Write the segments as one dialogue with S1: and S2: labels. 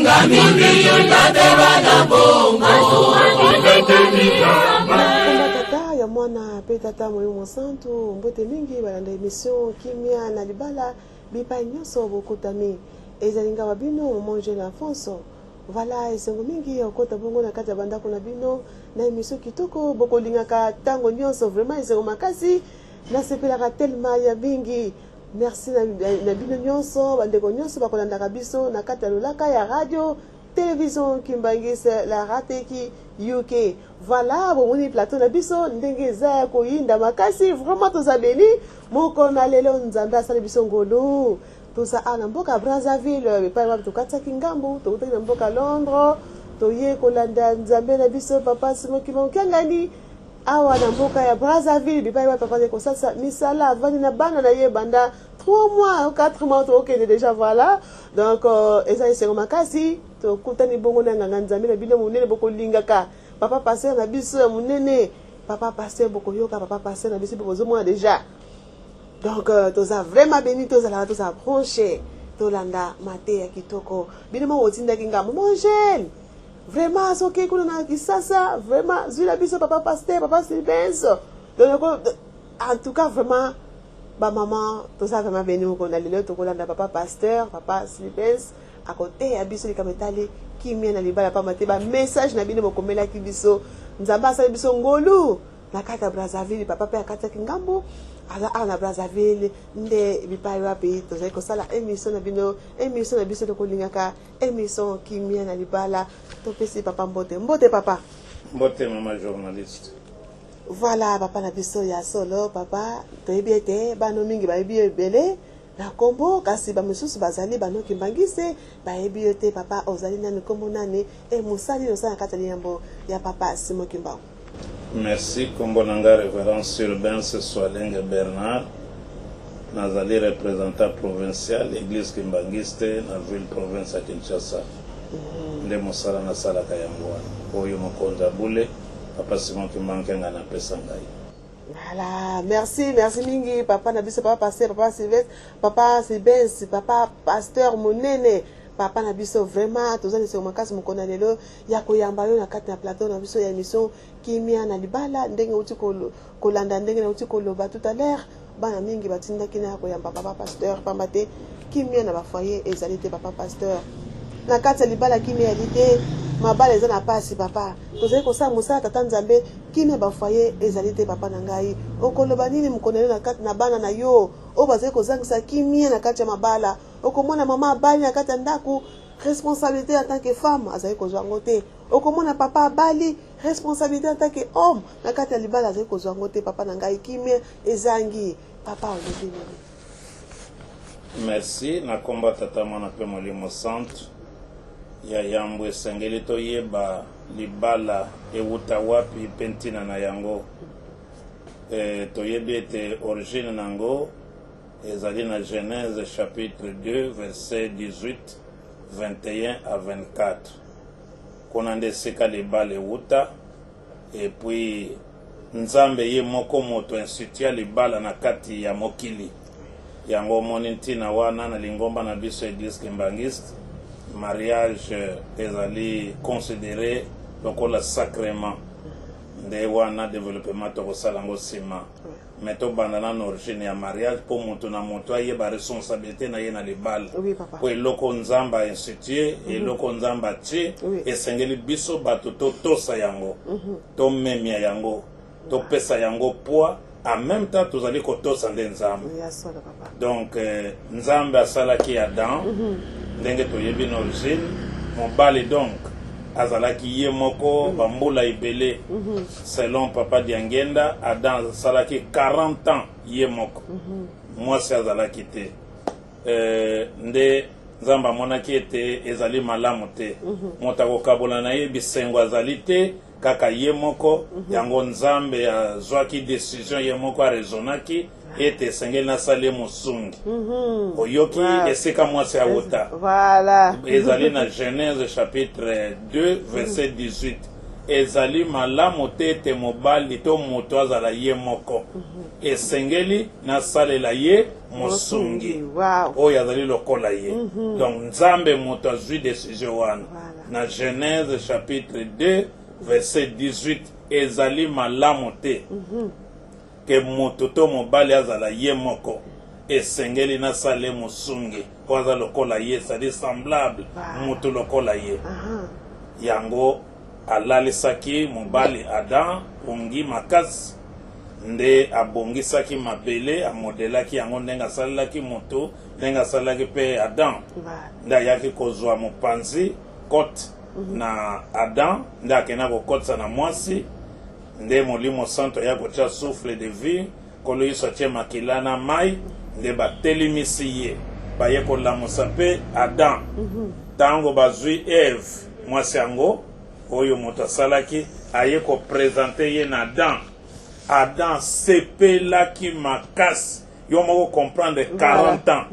S1: Kolinga mingi tate bana bongo.
S2: Komba tata ya mwana mpe tata Molimo Mosantu, mbote mingi balanda emission Kimia na libala bipai nyonso bokutami. Ezali nga wa bino Maman Angèle Alphonse. Voilà, esengo mingi ya kokota bongo na kati ya bandako na bino na emission kitoko bokolingaka ntango nyonso. Vraiment esengo makasi, nasepelaka tellement ya mingi. Merci na bino nyonso, bandeko nyonso bakolandaka biso na kati ya lolaka ya radio télévision Kimbanguiste, la Rateki UK. Voilà, bomoni plateau na biso ndenge eza ya koyinda makasi. Vraiment toza beni moko na lelo, Nzambe asali biso ngolu. Toza awa na mboka Brazzaville, epai wapi tokatisaki ngambu, tokutaki na mboka Londres, toye kolanda Nzambe na biso Papa Simon Kimbangu Kiangani awa na mboka ya Brazzaville, bipai wapi papa azali kosalisa misala, avandi na bana na ye banda 3 mois ou 4 mois, tokokende déjà. Voilà, donc eza esengo makasi. Tokutani bongo na nganga Nzambe na bino monene bokolingaka, papa pasteur na biso ya monene, papa pasteur. Bokoyoka papa pasteur na biso mpe bozomona déjà. Donc toza vraiment béni, tozalaka, tozala branché, tolanda mateya kitoko. Bino moko otindaki nga, Mama Angèle, vraiment soki kuna na Kisasa, vraiment zwila biso papa pasteur, papa Sylvain. Donc en tout cas, vraiment bamama, toza vraiment béni. Moko na lelo tokolanda papa pasteur, papa Sylvain akoteya biso likambo etali kimia na libala, pamba te bamessage na bino bokomelaki biso, Nzambe asali biso ngolu na kati ya Brazzaville. Papa mpe akatiaki ngambo, aza awa na Brazzaville nde bipai wapi tozali kosala émission na bino, émission na biso tokolingaka, émission Kimia na libala. Topesi papa mbote. Mbote, papa.
S3: Mbote, mama journaliste.
S2: Voilà, papa na biso ya solo. Papa, toyebi ete bano mingi bayebi yo ebele na nkombo, kasi bamisusu bazali bano Kimbanguiste, bayebi yo te. Papa, ozali nani? Nkombo nani? E mosali osala na kati ya liyambo ya papa Simon Kimbangu?
S3: Merci. Nkombo na nga révérend Sylvain Swalenge Bernard. Nazali représentant provincial église kimbanguiste na ville province ya Kinshasa. Nde mosala nasalaka yango wana oyo mokonzi abule papa Simon Kimbangu Kiangani apesa ngai.
S2: Voilà, merci, merci mingi, papa na biso, papa pasteur, papa Sylvestre, papa Sylvain, papa pasteur monene, papa na biso. Vraiment, toza na esengo makasi mokolo na lelo ya koyamba yo na kati na plateau na biso ya émission Kimia na libala. Ndenge outi kolanda, ndenge nauti koloba tout à l'heure, bana mingi batindaki na ya koyamba papa pasteur, pamba te kimia na bafoyer ezali te. Papa pasteur, na kati ya libala kimia ezali te, mabala eza na pasi. Papa, tozali kosala mosala tata Nzambe, kimia bafoyer ezali te. Papa na ngai, okoloba nini mokolo na yo na kati na bana na yo oyo bazali kozangisa kimia na kati ya mabala? Okomona mama abali na kati ya ndako, responsabilité en tant que femme azali kozwa yango te. Okomona papa abali, responsabilité en tant que homme na kati ya libala azali kozwa yango te. Papa na ngai, kimia ezangi. Papa, olobi nini?
S3: Merci. Na nkombo ya Tata, Mwana mpe Molimo Santu. Ya yambo, esengeli toyeba libala ewuta wapi mpe ntina na yango. Toyebi ete origine na yango ezali na Genèse chapitre 2 verset 18, 21 à 24. Kuna nde esika libala ewuta. Et puis Nzambe ye moko moto institua libala na kati ya mokili. Yango omoni ntina wana na lingomba na biso église kimbanguiste, mariage ezali considéré lokola sacrement. Nde wana développement tokosala yango nsima, mais tobanda nano origine ya mariage mpo moto na moto ayeba responsabilité na ye na libala.
S2: Oui, papa.
S3: Po eloko Nzambe ainstitue, eloko Nzambe atie, esengeli biso bato totosa yango, tomemia yango, topesa yango poids. En même temps tozali kotosa nde Nzambe.
S2: Ya solo, papa.
S3: Donc Nzambe asalaki Adam, ndenge toyebi na origine, mobali donc azalaki ye moko bambula ebele. Selon papa Diangenda, Adam asalaki 40 ans ye moko, mwasi azalaki te. Nde Nzambe amonaki ete ezali malamu te moto akokabola na ye bisengo, azali te kaka ye moko. Yango Nzambe azwaki décision, ye moko araisonnaki ete esengeli nasala ye mosungi. Oyoki esika mwasi awuta?
S2: Voilà.
S3: Ezali na Genèse chapitre 2 verset 18. Ezali malamu te ete mobali to moto azala ye moko. Esengeli nasalela ye mosungi oyo azali lokola ye. Donc Nzambe moto azwi decision wana. Na Genèse chapitre 2 verset 18, ezali malamu te ke moto to mobali azala ye moko. Esengeli nasala ye mosungi oyo aza lokola ye, c'est-à-dire semblable, moto lokola ye. Yango alalisaki mobali Adam pongi makasi, nde abongisaki mabele, amodelaki yango ndenge asalelaki moto, ndenge asalelaki mpe Adam. Nde ayaki kozwa mopanzi cote na Adam, nde akenda kokotisa na mwasi, nde Molimo Santo aya kotia souffle de vie, Nkolo Yesu atie makila na mai, nde batelemisi ye, baye kolamusa mpe Adam. Tango bazwi Eve, mwasi yango oyo moto asalaki, aye ko presenter ye na Adam. Adam asepelaki makasi. Yo moko comprendre 40 ans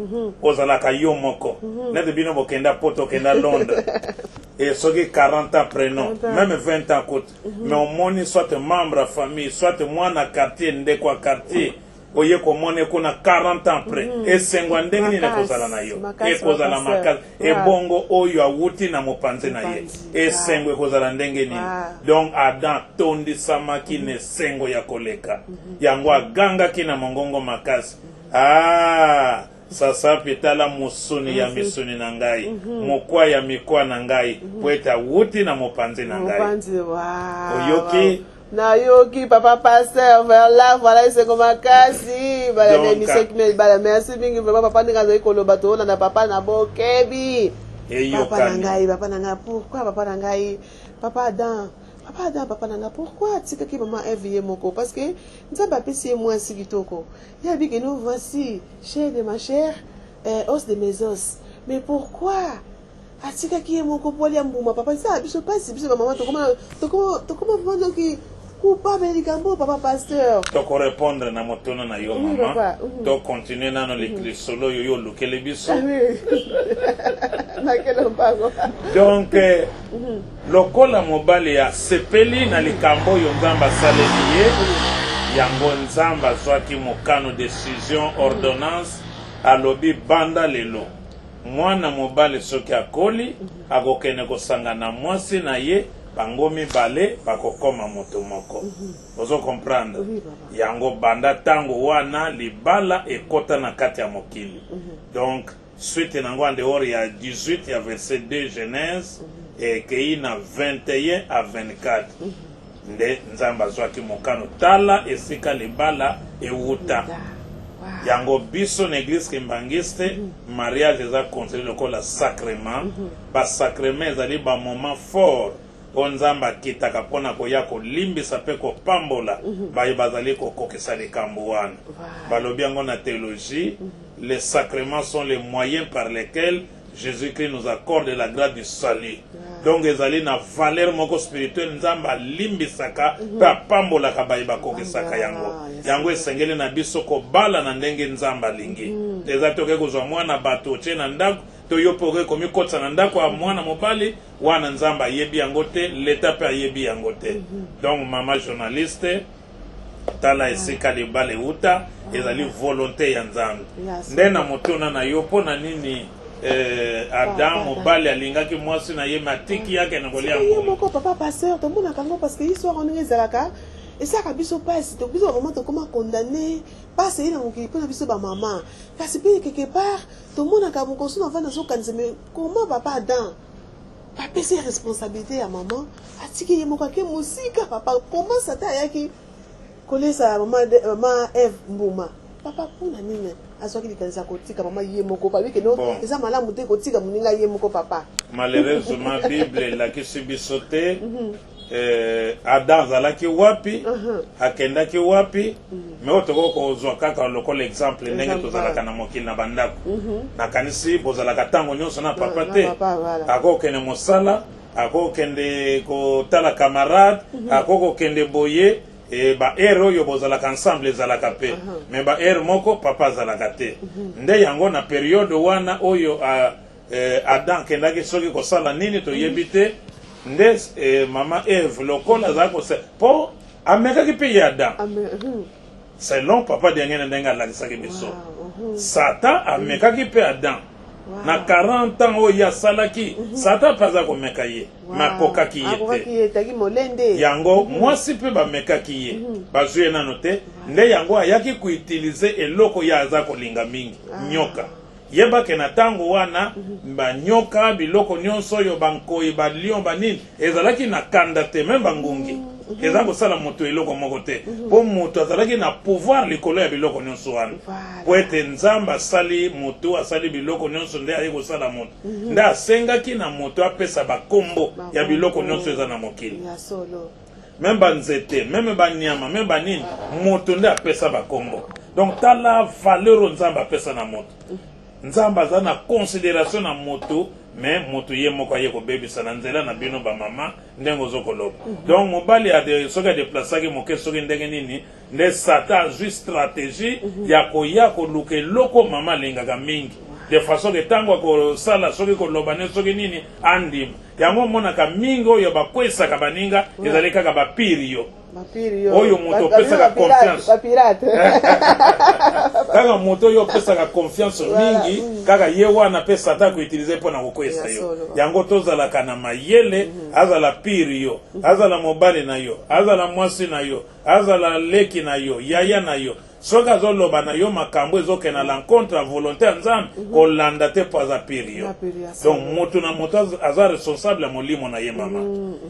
S3: ozalaka yo moko. Neti bino bokenda poto, okenda Londres. Et soki 40 ans prenons, meme 20 ans kutu. Mais omoni soit membre ya famille, soit mwana quartier, ndeko ya quartier, oye komona ye kuna 40 ans après, esengo ya ndenge nini ekozala na yo? Ekozala makasi. Ebongo oyo awuti na mopanzi na ye, esengo ekozala ndenge nini? Donc Adam atondisamaki na esengo ya koleka. Yango agangaki na mongongo makasi, Ah! Sasapi, tala mosuni ya misuni na ngai, mokwa ya mikwa na ngai, mpo ete awuti na mopanzi na ngai.
S2: Mopanzi, wow.
S3: Oyoki?
S2: Nayoki papa pasteur, voilà, voilà esengo makasi. Bala na
S3: Donc,
S2: émission kimia libala. Merci mingi vraiment papa ndenge azali koloba toolanda papa na bokebi. Papa na
S3: Eyokani.
S2: ngai, papa na ngai, pourquoi papa na ngai, papa Adam, papa Adam, papa na ngai, pourquoi atikaki maman Eve ye moko? Parce que Nzambe apesi ye mwasi kitoko. Ye abi que non, voici chair de ma chair, os de mes os. Mais pourquoi atikaki ye moko po alia mbuma? Papa, esala biso pasi, biso ba mama tokoma tokoma tokoma vraiment donc coupable ya likambo oyo, papa pasteur.
S3: Toko repondre na motuna na yo
S2: Oui,
S3: mama.
S2: papa.
S3: To continuer nano lisolo oyo yo olukeli biso.
S2: Ah oui. Nakele mpango.
S3: Donc lokola mobali asepeli na likambo oyo Nzambe asaleli ye, yango Nzambe azwaki mokano, decision, ordonnance, alobi banda lelo mwana mobali soki akoli akokende kosangana na mwasi na ye, bango mibale bakokoma moto moko. Ozo comprendre?
S2: Oui, papa.
S3: Yango banda tango wana libala ekota na kati ya mokili. Donc suite nango en dehors ya 18 ya verset 2 Genèse ekei na 21 à 24 nde Nzambe azwaki mokano, tala esika libala ewuta. Yango biso na eglise kimbanguiste mariage eza considere lokola sacrement. Ba sacrement ezali ba moment fort oyo Nzambe akitaka mpo na koya kolimbisa mpe kopambola baye bazali kokokisa likambo wana. Balobi yango na theologie, les sacrements sont les moyens par lesquels Jésus-Christ nous accorde la grâce du salut. Donc ezali na valeur moko spirituelle, Nzambe alimbisaka mpe apambolaka baye bakokisaka yango. Yango esengeli na biso kobala na ndenge Nzambe alingi. Eza te okoki kozwa mwana bato otie na ndako, to yo mpe okoki komikotisa na ndako ya mwana mobali wana, Nzambe ayebi yango te, leta mpe ayebi yango te. Donc mama journaliste, tala esika libala ewuta, ezali volonté ya Nzambe. Nde na motuna na yo, mpo na nini Adam mobali alingaki mwasi na ye, me atiki ye akende kolia
S2: ye
S3: mbuma?
S2: moko? Papa pasteur, tomonaka yango parce que histoire wana ndenge ezalaka, esalaka biso mpasi. To biso bamama tokoma condamné, mpasi eye na mokili mpona biso bamama. Kasi mpe quelque part tomonaka mokoso na vanda azokanisa, mais comment papa Adam bapesi ye responsabilité ya mama, atiki ye moko ake mosika? Papa, comment Satan ayaki kolesa mama Eve mbuma? Papa, mpona nini azwaki likanisi ya kotika mama ye moko? Babi keno
S3: Bon.
S2: eza malamu te kotika moninga ye moko, papa.
S3: Malheureusement Bible elakisi biso te Adam azalaki wapi, akendaki wapi. Mais oyo tokoki kozwa kaka lokola exemple, ndenge
S2: Exemple,
S3: tozalaka na mokili na bandako, nakanisi bozalaka ntango nyonso na papa
S2: na
S3: te.
S2: papa, voilà.
S3: Akokende mosala, akokende kotala camarade, akokokende boye. E ba heure oyo bozalaka ensemble ezalaka pe, mais ba heure moko papa azalaka te. Nde yango na periode wana oyo Adam akendaki soki kosala nini toyebi te. Nde mama Eve lokola azalaki kose mpo amekaki mpe ye Adam. Selon papa Diangene ndenge alakisaki biso, Satan amekaki mpe Adam na 40 ans oyo ye asalaki. Satan mpe aza komeka ye, me akokaki ye
S2: Akokaki
S3: te.
S2: Ye etaki molende.
S3: Yango mwasi mpe bamekaki ye, bazwi ye nano te. Nde yango ayaki koutiliser eloko ye aza kolinga mingi, nyoka. Yebake na ntango wana banyoka, biloko nyonso oyo, bankoi, balion, banini, ezalaki na kanda te. Même bangungi eza kosala moto eloko moko te, mpo moto azalaki na pouvoir likolo ya biloko nyonso wana, po ete Nzambe asali moto, asali biloko nyonso, nde aye kosala moto. Nde asengaki na moto apesa bakombo ya biloko nyonso eza na mokili,
S2: Ya solo.
S3: Même banzete, même banyama, même banini, moto nde apesa bakombo. Donc tala valeur oyo Nzambe apesa na moto. Nzambe aza na considération na moto, mais moto ye moko aye kobebisa na nzela na bino bamama, ndenge ozo koloba. Donc mobali soki adeplasaki moke, soki ndenge nini, nde Satan azwi stratégie ya koya koluka eloko mama alingaka mingi, de façon ke ntango akosala, soki koloba ne, soki nini, andima yango. Omonaka mingi oyo bakwesaka baninga ezali kaka bapire yo.
S2: Bapire yo.
S3: Oyo moto opesaka confiance.
S2: Bapirate.
S3: Kaka moto oyo opesaka confiance mingi, kaka ye wana mpe Satan akoutiliser mpo na kokwesa
S2: Ya
S3: yo.
S2: solo.
S3: Yango tozalaka na mayele. Azala pire yo, azala mobali na yo, azala mwasi na yo, azala leki na yo, yaya na yo, soki azoloba na yo makambo ezokende na l'encontre ya volonté ya Nzambe, kolanda te, mpo aza pire yo.
S2: Ya pire, ya solo.
S3: Donc moto na moto aza responsable ya molimo na ye, mama.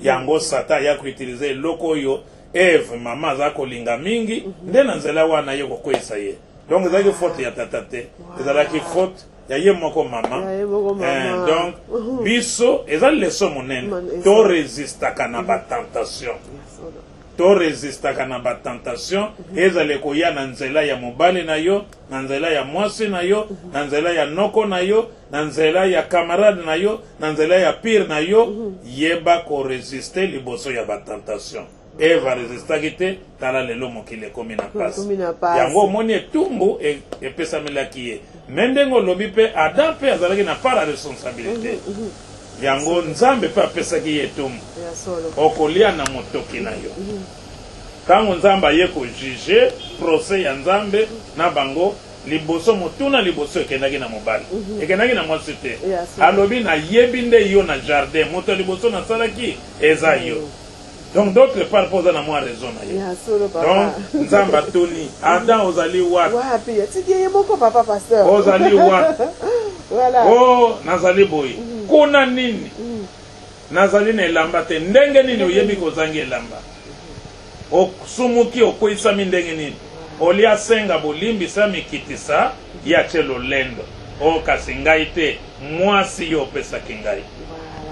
S3: Yango Satan aya koutiliser eloko oyo Eve, mama, aza kolinga mingi, nde na nzela wana ye kokweyisa ye. Donc ezalaki faute ya tata te, ezalaki faute ya ye moko mama.
S2: Ya ye moko mama.
S3: Donc biso eza leçon monene. Toresistaka na batentation.
S2: Ya solo.
S3: Toresistaka na batentation, ezala ekoya na nzela ya mobali na yo, na nzela ya mwasi na yo, na nzela ya noko na yo, na nzela ya camarade na yo, na nzela ya pire na yo. Yeba koresiste liboso ya batentation. Eve aresistaki te, tala lelo mokili ekomi na pasi.
S2: Ekomi na pasi.
S3: Yango omoni etumbu epesamelaki ye. Me ndenge olobi mpe, Adam mpe azalaki na part ya responsabilité. Yango Nzambe mpe apesaki ye etumbu:
S2: Ya solo.
S3: okolia na motoki na yo. Ntango Nzambe aye kojuger, procès ya Nzambe na bango, liboso, motuna liboso ekendaki na mobali, ekendaki na mwasi te. Alobi: "Nayebi nde yo na jardin, moto ya liboso nasalaki eza yo." Donc d'autre part mpo oza na mwa raison na ye.
S2: Ya solo, papa.
S3: Donc Nzambe atuni Adam: "Ozali wapi?"
S2: Wapi? Atiki ye moko, papa pasteur.
S3: Ozali wapi?
S2: Voilà.
S3: O nazali boye kuna nini, nazali na elamba te. Ndenge nini oyebi kozangi elamba? Osumuki, okweyisami ndenge nini? Olia asenga bolimbisa, mikitisa, ye atie lolendo: "O kasi ngai te, mwasi yo opesaki ngai."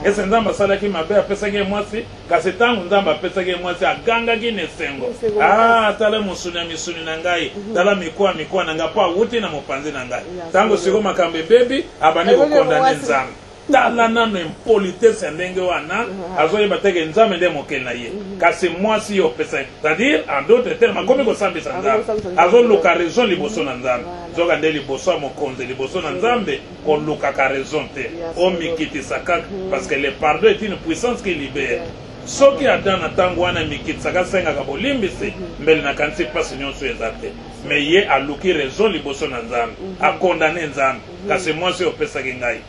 S3: Ese Nzambe asalaki mabe apesaki ye mwasi? Kasi ntango Nzambe apesaki ye mwasi, agangaki na esengo.
S2: Esengo.
S3: "Ah, tala mosuni ya misuni na ngai, tala mikuwa mikuwa na ngai, mpo awuti na mopanzi na ngai." Ntango sikoyo makambo ebebi, abandi
S2: Ebeli
S3: kokondane
S2: mwasi.
S3: Nzambe. Tala nano impolitesse ya ndenge wana. Azoyeba teke Nzambe nde mokeli na ye, kasi mwasi yo opesa. C'est-à-dire, en d'autres termes, akomi kosambisa
S2: Akomi
S3: Nzambe.
S2: kosambisa Nzambe.
S3: Azoluka raison liboso na Nzambe. Nzoka nde liboso ya mokonzi, liboso na Nzambe, kolukaka raison te. Omikitisa kaka, parce que le pardon est une puissance qui libère. Soki Adam na ntango wana amikitisaka, asengaka bolimbisi, mbele nakanisi mpasi nyonso eza te. Mais ye aluki raison liboso na Nzambe, akondane Nzambe: "Kasi mwasi oyo opesaki ngai."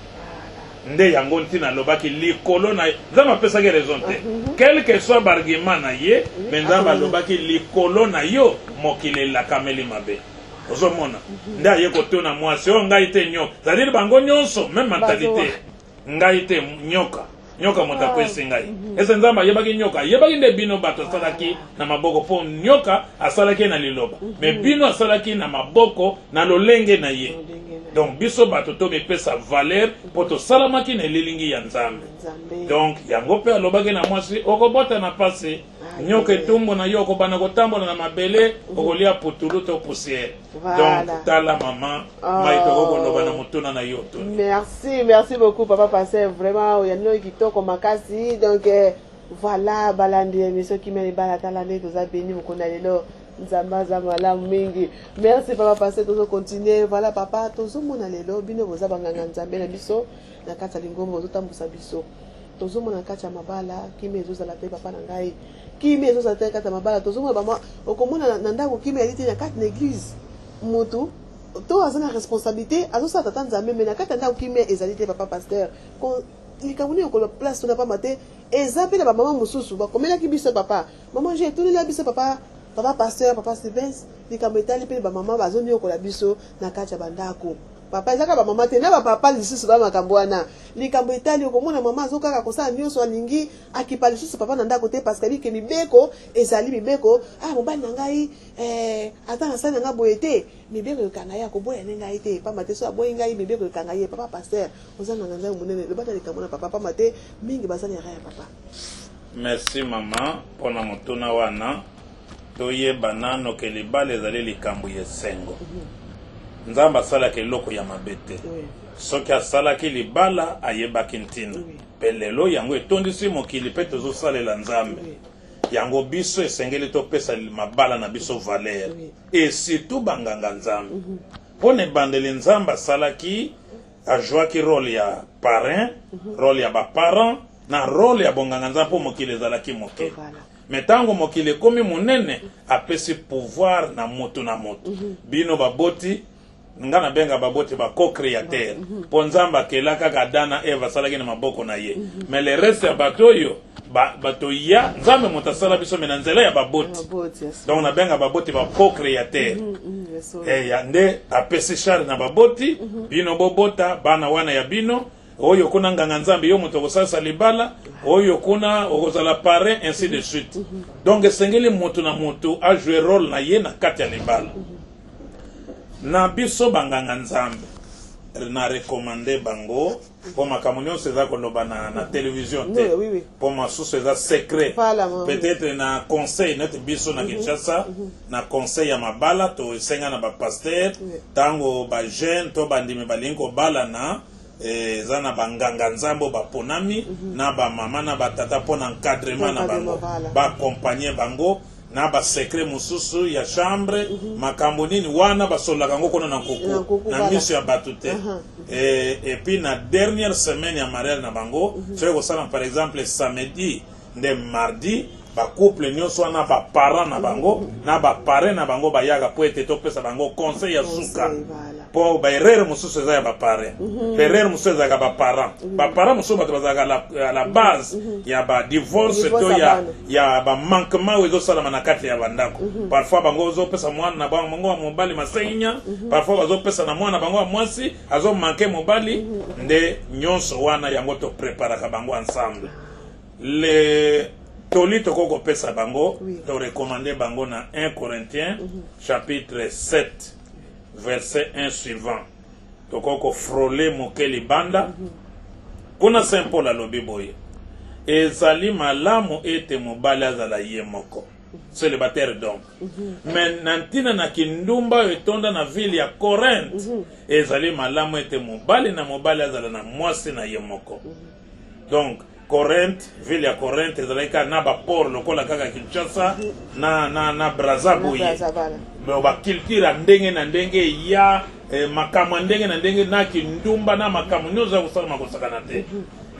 S3: Nde yango ntina alobaki likolo na ye. Nzambe apesaki raison te, quel que soit baargument na ye, mais Nzambe alobaki: "Likolo na yo mokili elakameli mabe." Ozomona nde aye kotuna mwasi: "Oyo ngai te, nyoka?" C'est-à-dire bango nyonso même mentalité: "Ngai te, nyoka, nyoka moto akwesi ngai." Ese Nzambe ayebaki nyoka? Ayebaki nde bino bato asalaki na maboko, mpo nyoka asalaki ye na liloba, mais bino asalaki na maboko, na lolenge na ye. Donc biso bato tomipesa valeur, mpo tosalamaki na elilingi ya Nzambe.
S2: Nzambe.
S3: Donc yango mpe alobaki na mwasi: "Okobota na pasi, nyoka etumbu na yo, okobanda kotambola na mabele, okolia putulu to poussière." Donc tala, mama, mai tokoki koloba na motuna na yo tuni.
S2: Merci, merci beaucoup, papa pasteur. Vraiment oyandi kitoko makasi. Donc voilà, balandi émission Kimia Libala, tala nde toza béni mokolo na lelo. Nzambe aza malamu mingi. Merci, papa pasteur. Tozocontinue. Voilà, papa, tozomona lelo bino boza banganga Nzambe na biso na kati ya lingomba, bozotambusa biso. Tozomona kati ya mabala kimia ezozala te, papa na ngai. Kimia ezozala te kati ya mabala. Tozomona bama, okomona na ndako kimia ezali te, na kati na église moto to aza na responsabilité, azosala tata Nzambe, mais na kati ya ndako kimia ezali te. Papa pasteur, likambo nini okoloba place tona? Pamba te eza mpe na bamama mosusu bakomelaki biso, papa, mama je etunela biso, papa, papa pasteur, papa Stevens, likambo etali mpe bamama bazoniokola biso na kati ya bandako. Papa, eza kaka bamama te, na bapapa lisusu ba makambo wana. Likambo etali, okomona mama azokaka kosala nyonso alingi, akipa lisusu papa na ndako te, parce que abike mibeko ezali mibeko. Ah, mobali na ngai, ata nasali na ngai boye te, mibeko ekanga ye, akoboya nde ngai te, pamba te so aboyi ngai, mibeko ekanga ye. Papa pasteur, oza nganga Nzambe monene, loba na likambo na papa, pamba te mingi baza na erreur ya papa.
S3: Merci mama mpona motuna wana. Toyeba nano ke libala ezali likambo ya esengo. Nzambe asalaka eloko ya mabe te. Soki asalaki libala, ayebaki ntina. Mpe lelo yango etondisi mokili mpe tozosalela Nzambe. Yango biso esengeli topesa mabala na biso valeur, et surtout banganga Nzambe, mpo na ebandeli Nzambe asalaki, azwaki rôle ya parrain, rôle ya baparent na rôle ya bonganga Nzambe, mpo mokili ezalaki moke. Mais ntango mokili ekomi monene, apesi pouvoir na moto na moto. Bino baboti, nga nabenga baboti bacocréateur, mpo Nzambe akela kaka Adam na Eve, asalaki na maboko na ye, mais le reste ya bato oyo bato ya Nzambe, moto asala biso, mais na nzela ya baboti.
S2: Baboti, yes.
S3: Donc nabenga baboti bacocréateur.
S2: Yes, so.
S3: Ya nde apesi charge na baboti: bino bobota bana wana ya bino, oyo kuna nganga Nzambe, yo moto okosalisa libala, oyo kuna okozala parrain, ainsi de suite. Donc esengeli moto na moto ajoue rôle na ye na kati ya libala. Na biso banganga Nzambe, na recommander bango, mpo makambo nyonso eza koloba na télévision te, mpo masusu eza secret. Peut-être na conseil neti biso na Kinshasa, na conseil ya mabala, tosenga na bapasteur, ntango bajeune to bandimi balingi kobalana, eza na banganga Nzambe oyo baponami na bamama na batata mpo na encadrement na bango, baaccompagne bango na basecret mosusu ya chambre. Makambo nini wana basololaka yango kuna na nkuku, na miso ya bato te. Et puis na dernière semaine ya mariage na bango, soki kosala par exemple samedi nde mardi, bacouple nyonso wana, baparent na bango na baparrain na bango bayaka po ete topesa bango conseil ya suka, mpo baerreur mosusu eza ya baparrain, baerreur mosusu ezalaka baparent. Baparent mosusu bato bazalaka à la base ya badivorce to ya bamanquement oyo ezosalama na kati ya bandako. Parfois bango bazopesa mwana na bango ya mobali masenginya, parfois bazopesa na mwana bango ya mwasi, azomanquer mobali. Nde nyonso wana yango topreparaka bango ensemble. Le toli tokoki kopesa bango, torecommander bango na 1 Corinthiens chapitre 7 verset 1 suivant. Tokoki kofrôler moke libanda kuna. Saint Paul alobi boye: ezali malamu ete mobali azala ye moko, célibataire donc, mais na ntina na kindumba oyo etonda na ville ya Corinthe, ezali malamu ete mobali na mobali azala na mwasi na ye moko. Donc Corinthe, ville ya Corinthe ezalaki kaka na baport lokola kaka Kinshasa na Braza boye. Baculture ya ndenge na ndenge ya makambo ya ndenge na ndenge, na kindumba na makambo nyonso ya kosalama kosakana te.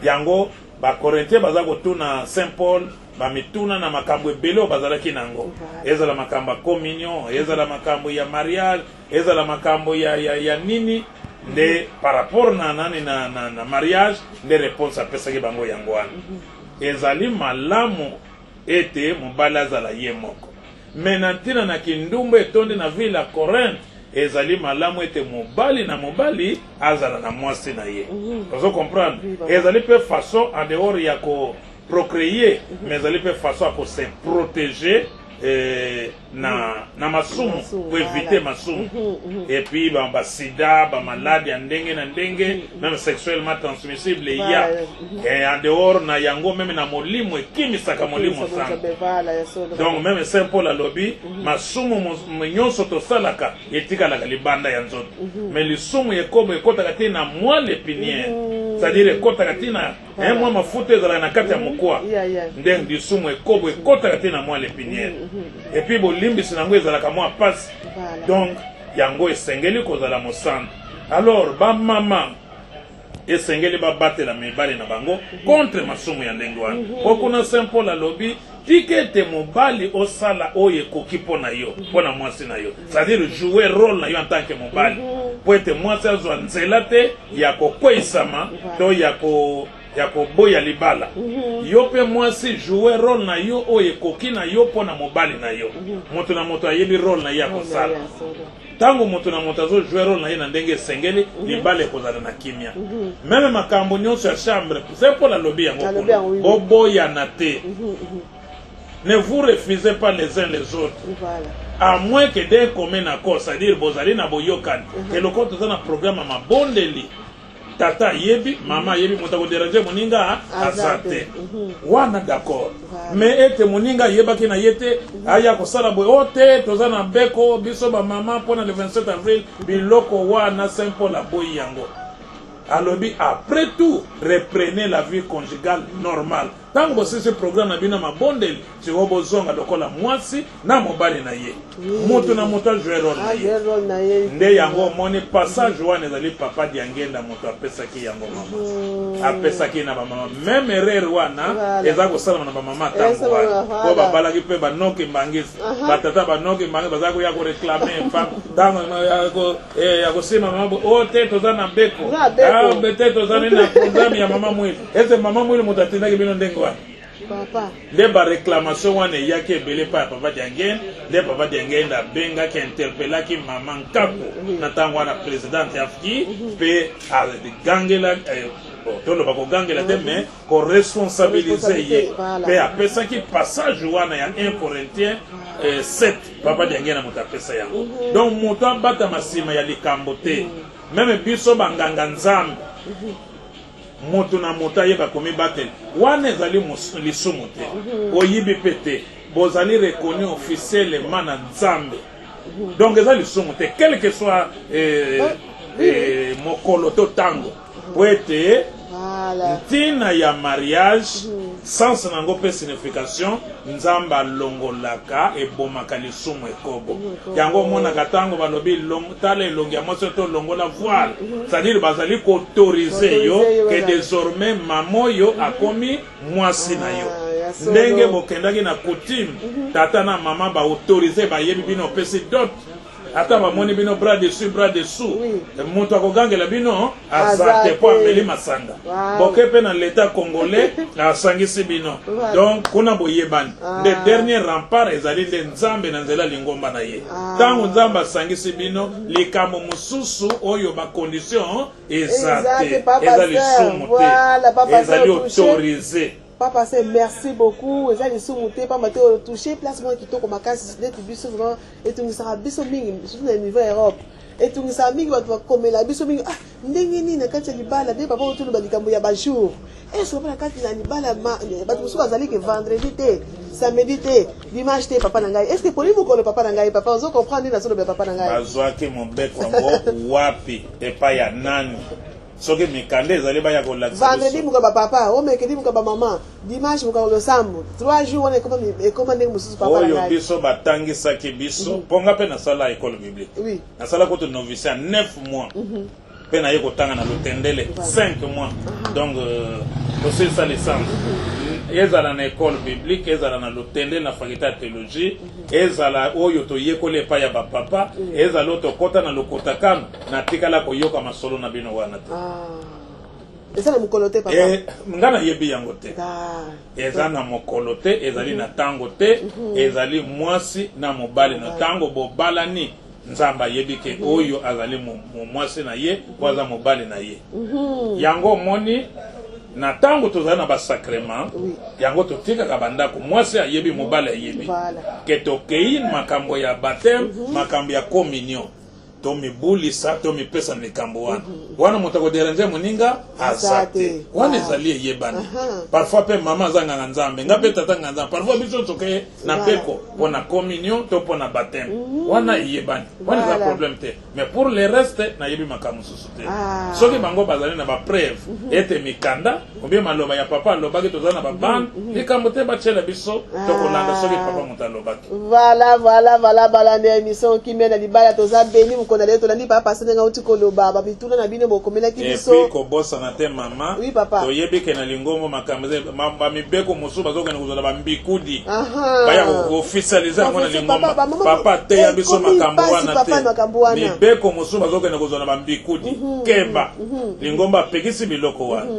S3: Yango bacorinthien baza kotuna Saint Paul bamituna na makambo ebele oyo bazalaki nango, ezala makambo ya communion, ezala makambo ya mariage, ezala makambo ya nini. Nde par rapport na nani, na mariage, nde réponse apesaki bango yango wana: ezali malamu ete mobali azala ye moko, mais na ntina na kindumba etondi na ville ya Corinthe, ezali malamu ete mobali na mobali azala na mwasi na ye. Ozo comprendre? Ezali mpe façon, en dehors ya ko procréer, mais ezali mpe façon ya kose protéger na masumu, koéviter masumu, et puis basida, bamaladi ya ndenge na ndenge, même sexuellement transmissible eya. En dehors na yango, même na molimo, ekimisaka molimo sango. Donc même Saint Paul alobi masumu nyonso tosalaka etikalaka libanda ya nzoto, mais lisumu ekobo ekɔtaka te na moelle épinière, c'est-à-dire ekɔtaka te na mwa mafuta ezalaka na kati ya mokwa. Nde lisumu ekobo ekɔtaka te na moelle épinière, et puis bolimbisi nango ezalaka mwa pasi. Donc yango esengeli kozala mosantu. Alors bamama Esengeli babatela mibali na bango contre masumu ya ndenge wana. Mpo kuna Saint Paul alobi, Tika ete mobali osala oyo ekoki mpo na yo, mpo na mwasi na yo. C'est-à-dire jouer role na yo en tant que mobali, mpo ete mwasi azwa nzela te ya kokweisama to ya ko ya koboya libala. Yo mpe mwasi jouer role na yo oyo ekoki na yo mpo na mobali na yo. Moto na moto ayebi role na ye ya kosala. Tango moto na moto azo jouer role na ye na ndenge esengeli, libala ekozala na kimia. Meme makambo nionso ya chambre, Saint Paul alobi yango kuna, boboyana te. Ne vous refusez pas les uns les autres. À moins que d'un commun accord, c'est-à-dire bozali na boyokani, que lokola toza na programme ya mabondeli, Tata ayebi, mama ayebi, moto ako deranger moninga aza te. Wana d'accord. Mais ete moninga ayebaki na ye te, aya kosala boye, oh te, toza na beko, biso ba mama pona le 27 avril, biloko wana Saint Paul aboyi yango. Alobi après tout, reprenez la vie conjugale normale. Tango bosilisi programme na bino ya mabondeli, sikoyo bozonga lokola mwasi na mobali na ye. Moto na moto a jouer role na ye.
S2: Role na ye.
S3: Nde yango omoni passage wana ezali papa Diangenda moto apesaki yango mama. Apesaki na ba mama. Meme erreur wana eza kosalama na ba mama tango wana. Po babalaki pe ba non kimbanguiste. Ba tata ba non kimbanguiste bazalaki koya ko reclamer femme tango ya kosimba mama boye, oh te toza na beko. Ah te toza nini na programme ya mama Mwili. Ese mama Mwili moto atindaki bino ndenge wana?
S2: Papa.
S3: Nde ba reclamation wana eyaki ebele epai ya papa Diangenda, nde papa Diangenda abengaki, interpellaki mama Nkaku na ntango wana presidente ya AFDI mpe agangelaki, bon, toloba kogangela te mais ko responsabiliser ye mpe apesaki passage wana ya 1 Corinthiens 7, papa Diangenda moto apesa yango. Donc moto abatama nsima ya likambo te, meme biso banganga Nzambe. Moto na moto ayeba komibatela. Wana ezali lisumu te. Oyibi pe te. Bozali reconnu officiellement na Nzambe. Donc eza lisumu te quel que soit mokolo to tango. Po ete ntina ya mariage, sens na yango pe signification, Nzambe alongolaka, ebomaka lisumu ekobo. Yango omonaka tango balobi tala elongi ya mwasi to longola voile, c'est à dire bazali ko autoriser yo que desormais mama oyo akomi mwasi na yo. Ndenge bokendaki na coutume, tata na mama ba autoriser, bayebi bino, opesi dot. Ata bamoni bino bras dessus bras dessous, moto akogangela bino aza te po ameli masanga. Boke pe na l'etat congolais asangisi bino, donc kuna boyebani. Nde dernier rempart ezali nde Nzambe na nzela lingomba na ye. Tango Nzambe asangisi bino, likambo mosusu oyo ba conditions eza te, eza lisumu te, ezali autorise.
S2: Papa se merci beaucoup, eza lisumu te pamba te o touche place moko kitoko makasi neti biso vraiment etungisaka biso mingi surtout na niveau ya Europe etungisaka mingi bato bakomela biso mingi, ah ndenge nini na kati ya libala nde papa otoloba likambo ya ba jour est-ce que na kati na libala bato mosusu bazali ke vendredi te, samedi te, dimanche te, papa na ngai est-ce que poli mokolo papa na ngai, papa ozo comprendre nini nazolobela papa na ngai?
S3: Bazwaki mobeko yango wapi, epai ya nani? Soki mikanda ezali baya kolakisa
S2: vendredi
S3: biso.
S2: Mokolo ba papa, o mercredi mokolo ba mama, dimanche mokolo losambo, 3 jours wana ekoma ekoma ndenge mosusu papa na
S3: Oyo
S2: ngai.
S3: biso batangisaki biso, mpo nga mpe nasala école biblique. Nasala kutu noviciat 9 mois, mpe naye kotanga na Lutendele 5 mois, donc tosilisa licence. Ezala na école biblique, ezala na Lutendele na faculté ya théologie, ezala oyo toyekoli epai ya bapapa, ezala oyo tokɔta na Lokotakano, natikala koyoka masolo na bino wana te.
S2: Ah. Eza na mokolo te papa?
S3: Nga nayebi yango te. Eza na mokolo te, ezali na ntango te, ezali mwasi na mobali. Na ntango bobalani, Nzambe ayebi ke oyo azali mwasi na ye, oyo aza mobali na ye. Yango omoni na ntango tozali na basacrement, yango totikaka bandako, mwasi ayebi, mobali ayebi ke tokei makambo ya baptême, makambo ya communion, tomibulisa, tomipesa na likambo wana. Wana moto akodéranger moninga aza te, wana ezali eyebani. Parfois mpe mama aza nganga Nzambe, nga mpe tata nganga Nzambe, parfois biso toke na beko mpo na communion to mpo na baptême, wana eyebani, wana eza problème te. Mais pour le reste nayebi makambo mosusu te. Soki bango bazali na bapreuve ete mikanda obie maloba ya papa alobaki, toza na babande, likambo te, batiela biso, tokolanda soki papa moto alobaki.
S2: Voilà, voilà, voilà, balandi ya émission Kimia na libala, toza béni mokolo. mokolo na lelo. Tolandi papa pasteur ndenge auti koloba bamituna na bino bokomelaki
S3: Et
S2: biso.
S3: puis kobosana te mama,
S2: Oui, papa.
S3: toyebi ke na lingombo makambo eza bamibeko mosusu bazokende kozala bambikudi,
S2: Aha.
S3: baya koofficialize yango na
S2: Professeur,
S3: lingomba.
S2: papa, bamama-
S3: Papa teya biso
S2: ekomi
S3: makambo
S2: pasi,
S3: wana
S2: papa,
S3: te.
S2: makambo wana.
S3: Mibeko mosusu bazokende kozala bambikudi, keba, lingomba apekisi biloko wana.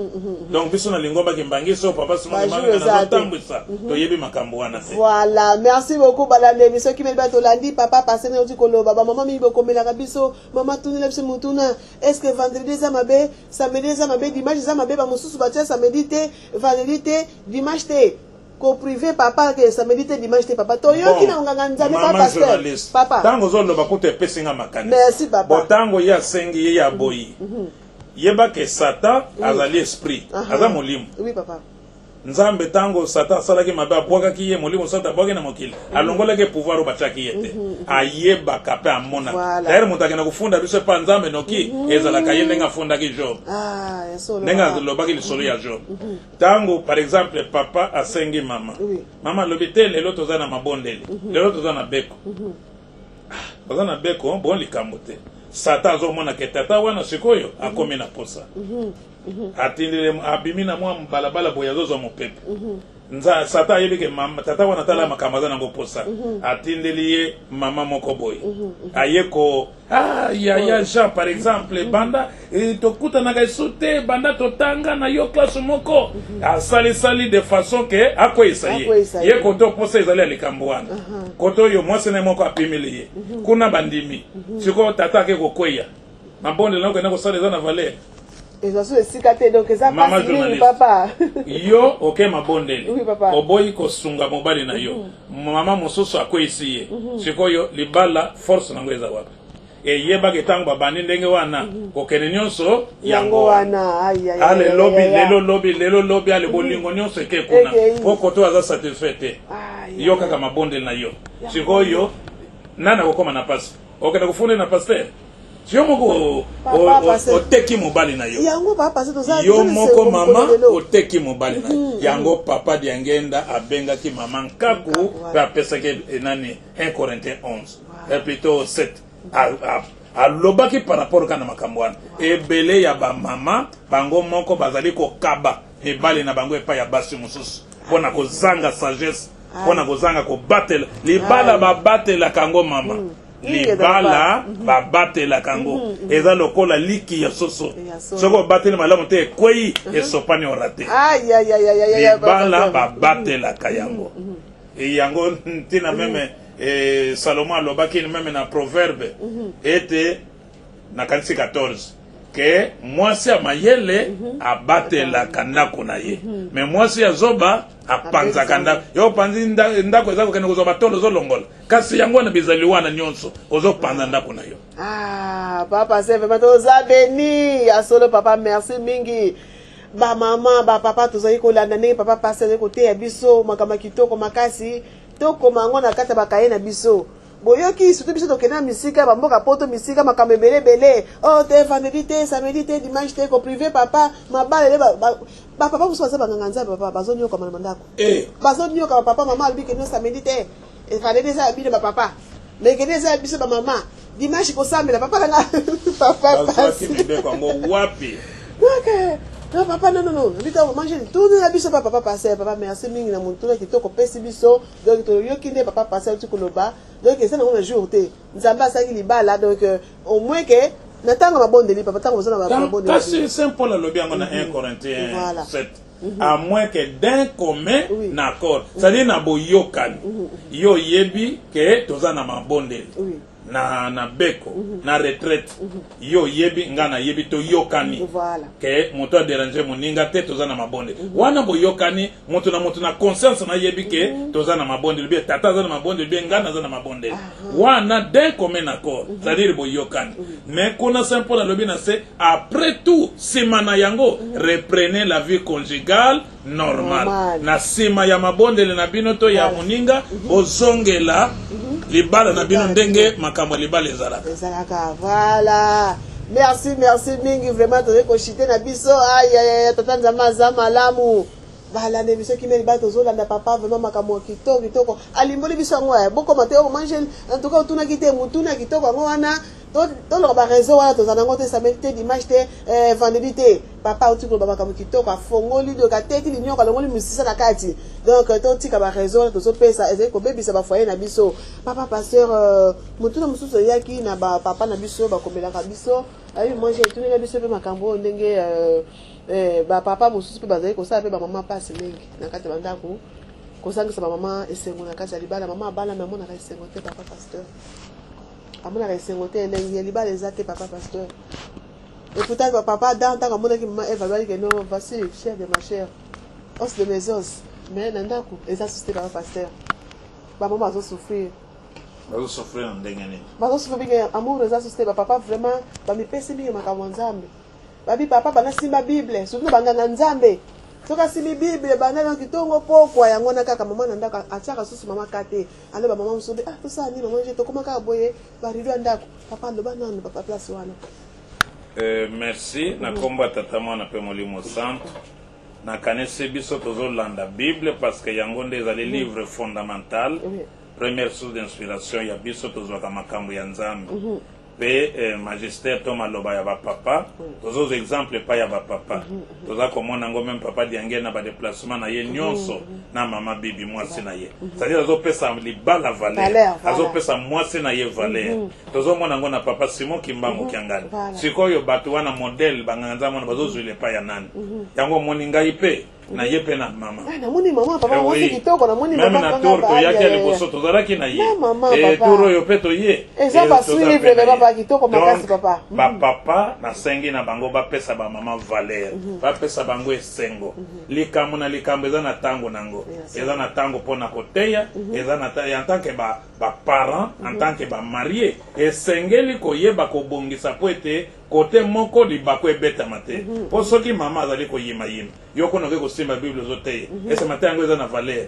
S3: Donc biso na lingomba Kimbanguiste oyo papa Simon
S2: Ba jour
S3: Kimbangu
S2: eza te.
S3: nazotambwisa, toyebi makambo wana te.
S2: Voilà, merci beaucoup balanda émission Kimia Libala. Tolandi papa pasteur ndenge auti koloba. Bamama mingi bokomelaka biso, mama tunela biso motuna: est ce que vendredi eza mabe, samedi eza mabe, dimanche eza mabe? Bamosusu batia samedi te, vendredi te, dimanche te, kopriver papa ke samedi te, dimanche te. Papa, toyoki na nganga Nzambe, papa
S3: Mama
S2: pasteur.
S3: journaliste,
S2: Papa.
S3: ntango ozoloba kutu epesi nga makanisi.
S2: Merci, papa.
S3: Bo ntango ye asengi, ye ya boyi, yeba ke Satan azali esprit, aza molimo.
S2: Oui, papa.
S3: Nzambe, ntango Satan asalaki mabe, abwakaki ye, molimo Satan abwaki na mokili, alongolaki pouvoir oyo batiaki ye te. Ayebaka mpe amonaka. D'ailleurs moto akenda kofunda biso epa Nzambe noki ezalaka ye, ndenge afundaki Job,
S2: Ah, ya solo.
S3: ndenge
S2: Papa.
S3: alobaki lisolo ya Job. Ntango par exemple papa asengi mama, mama alobi te, lelo toza na mabondeli, lelo toza na beko. Ah, baza na beko, bon, likambo te. Satan azomona ke tata wana sikoyo akomi na posa, atindeli, abimi na mwa balabala boye, azozwa mopepe. Nza Satan ayebi ke mama, tata wana, tala makambo aza nango posa, atindeli ye mama moko boye, aye ko ah, yaya Jean par exemple, banda tokutanaka esu te, banda totanga na yo classe moko, asalisali de façon ke akweyisa ye.
S2: Akweyisa ye.
S3: Ye kote oposa ezali ya likambo wana, kote oyo mwasi na ye moko apimeli ye kuna, bandimi. Sikoyo tata ake kokweya, mabondeli na okende kosala eza na valeur?
S2: Eza so esika te, donc eza
S3: Mama
S2: pasi mingi.
S3: journaliste.
S2: Papa.
S3: Yo oke mabondeli,
S2: Oui, papa.
S3: oboyi kosunga mobali na yo, mama mosusu akweyisi ye. Sikoyo libala force nango eza wapi? Eyebaki ntango babandi ndenge wana kokende nyonso
S2: yango
S3: yango wana.
S2: Wana. Ai, ai,
S3: Ale
S2: ai,
S3: lobi,
S2: ai, ai.
S3: lelo lobi, lelo lobi, ale bolingo nyonso eke kuna.
S2: Ekei.
S3: Po koto aza satisfait te.
S2: Ai,
S3: yo kaka mabondeli na yo. Sikoyo nani akokóma na pasi? Okende kofunda na pasteur? Si yo moko
S2: Papa, pasteur.
S3: oteki mobali na yo.
S2: Yango papa pasteur, toza
S3: Yo
S2: toza na
S3: moko
S2: esengo
S3: mama
S2: mokolo lelo.
S3: oteki mobali na yo. Yango papa Diangenda abengaki mama Nkaku
S2: Nkaku,
S3: mpe
S2: voilà.
S3: apesaki nani, 1 Corinthien 11, plutôt 7. Alobaki par rapport kaka na makambo wana. Ebele ya bamama bango moko bazali kokaba mibali na bango epai ya basi mosusu mpo na kozanga sagesse, mpo na kozanga kobatela libala. Babatelaka yango, mama. Libala babatelaka yango, eza lokola liki ya soso.
S2: Ya solo.
S3: Soki obateli malamu te, ekwei, esopani, orater.
S2: Ai, ai, ai, ai, ai, ai,
S3: Libala
S2: papa.
S3: babatelaka yango. Yango ntina même Salomo alobaki même na Proverbe ete, nakanisi 14, ke mwasi ya mayele abatelaka ndako na ye, mais mwasi ya zoba apanzaka ndako. Yo opanzi ndako, eza kokende kozwa batolo, ozolongola, kasi yango wana bizali wana nyonso, ozopanza ndako na yo.
S2: Ah, papa, c'est vraiment toza béni ya solo, papa. Merci mingi bamama, bapapa. Tozali kolanda ndenge papa pasteur azali koteya biso makambo ya kitoko makasi. Tokoma yango na kati ya bakaye na biso. Boyoki, surtout biso tokende na misika ya bamboka poto, misika makambo ebele ebele. Oh te, vendredi te, samedi te, dimanche te, kopriver papa mabala. Ele bapapa mosusu baza banganga Nzambe, papa, bazoniokama na bandako. Bazonioka bapapa. Mama alobi kende samedi te, vendredi eza ya bino bapapa, mais kende eza ya biso bamama, dimanche kosambela. Papa nanga, papa.
S3: Bazwaki
S2: pasi
S3: mibeko yango wapi?
S2: Donc non papa, non, non, non, bita manger tourne na biso. Papa, papa pasteur, papa, merci mingi na motuna kitoko opesi biso. Donc toyoki nde papa pasteur ti koloba. Donc eza nango na jour te Nzambe asalaki libala. Donc au moins ke na ntango mabondeli, papa, ntango boza na mabondeli.
S3: Kasi saint Paul alobi yango na 1 Corinthiens 7, à moins que d'un commun accord, c'est-à-dire na boyokani. Yo oyebi ke toza na mabondeli, na beko, na retraite. Yo oyebi, nga nayebi, toyokani ke moto adéranger moninga te, toza na mabondeli wana. Boyokani, moto na moto na conscience nayebi ke toza na mabondeli, bien tata aza na mabondeli, bien nga naza na mabondeli wana, d'un commun accord, c'est-à-dire boyokani. Mais kuna saint Paul alobi na se, après tout, nsima na yango, reprenez la vie conjugale normale.
S2: Normale.
S3: Na nsima ya mabondeli na bino to ya moninga, bozongela libala na bino ndenge makambo ya libala ezalaka.
S2: Ezalaka, voilà. Merci, merci mingi vraiment. Tozali koshite na biso. Ayayaya, tata Nzambe aza malamu. Balanda émission Kimia Libala, tozolanda papa vraiment makambo ya kitoko kitoko alimboli biso yango. Ya bokoma te, oyo mangel, en tout cas otunaki te motuna ya kitoko yango wana. Toloka ba raison wana tozala nango te, samedi te, dimanche te, vendredi te. Papa auti koloba makambo kitoko, afongoli donc ateki linyoko, alongoli mosisa na kati. Donc totika ba raison wana tozopesa, ezali kobebisa bafoyer na biso. Papa pasteur, motuna mosusu eyaki na bapapa na biso bakomelaka biso ayi mange, etunela biso mpe makambo oyo ndenge bapapa mosusu mpe bazali kosala mpe bamama mpasi mingi na kati ya bandako, kozangisa bamama esengo na kati ya libala. Mama abalami, amonaka esengo te. Papa pasteur, amonaka esengo te, elengi ya libala eza te. Papa pasteur, et pourtant papa Adam, ntango amonaki mama Eve, alobaki ke non, voici chair de ma chair, os de mes os. Mais na ndako eza susu te. Papa pasteur, bamama bazosouffrir.
S3: Bazosouffrir na ndenge nini?
S2: Bazosouffrir mingi, amour eza susu te. Bapapa vraiment bamipesi mingi makambo ya Nzambe. Babi papa banda simba Bible, surtout na banganga Nzambe. Soki asimbi Bible banda donc ntongo pokwa, yango wana kaka. Mama na ndako atiaka susu mama ka te. Alo bamama mosusu be, ah, tosala nini? Mama nje tokóma kaka boye, barideau ya ndako. Papa, aloba nanu papa place wana.
S3: Merci. Na nkombo ya Tata, Mwana mpe Molimo Santo, nakanisi biso tozolanda Bible parce que yango nde ezali livre fondamental, première source d'inspiration ya biso. Tozwaka makambo ya Nzambe mpe magistère to maloba ya bapapa. Tozozwa exemple epai ya bapapa. Toza komona yango même papa Diange na badéplacement na ye nyonso na mama Bibi mwasi na ye, c'est-à-dire azopesa libala valeur,
S2: Valeur, voilà.
S3: azopesa mwasi na ye valeur. Tozomona yango na papa Simon Kimbangu Kiangani. Sikoyo bato wana, modèle banganga Nzambe wana, bazozwila epai ya nani? Yango omoni ngai mpe na ye mpe na mama.
S2: Ah, namoni mama, papa
S3: Eh
S2: mwasi
S3: oui.
S2: kitoko namoni.
S3: Même
S2: Mama
S3: na tour toyaki ya liboso, tozalaki na ye.
S2: Na mama,
S3: Eh,
S2: papa.
S3: tour oyo mpe toye.
S2: Eza
S3: Eh,
S2: basuivre,
S3: toza mpe na ye.
S2: papa, kitoko makasi,
S3: Donc,
S2: papa.
S3: Bapapa, nasengi na bango bapesa bamama valeur, bapesa bango esengo. Likambo na likambo eza na ntango nango. Eza na ntango mpona koteya, eza na en tant que baparent, en tant que bamariés, esengeli koyeba kobongisa po ete kote moko libako ebetama te. Mpo soki mama azali koyimayima, yo kuna okoki kosimba Bible, ozoteya, esema te, yango eza na valeur.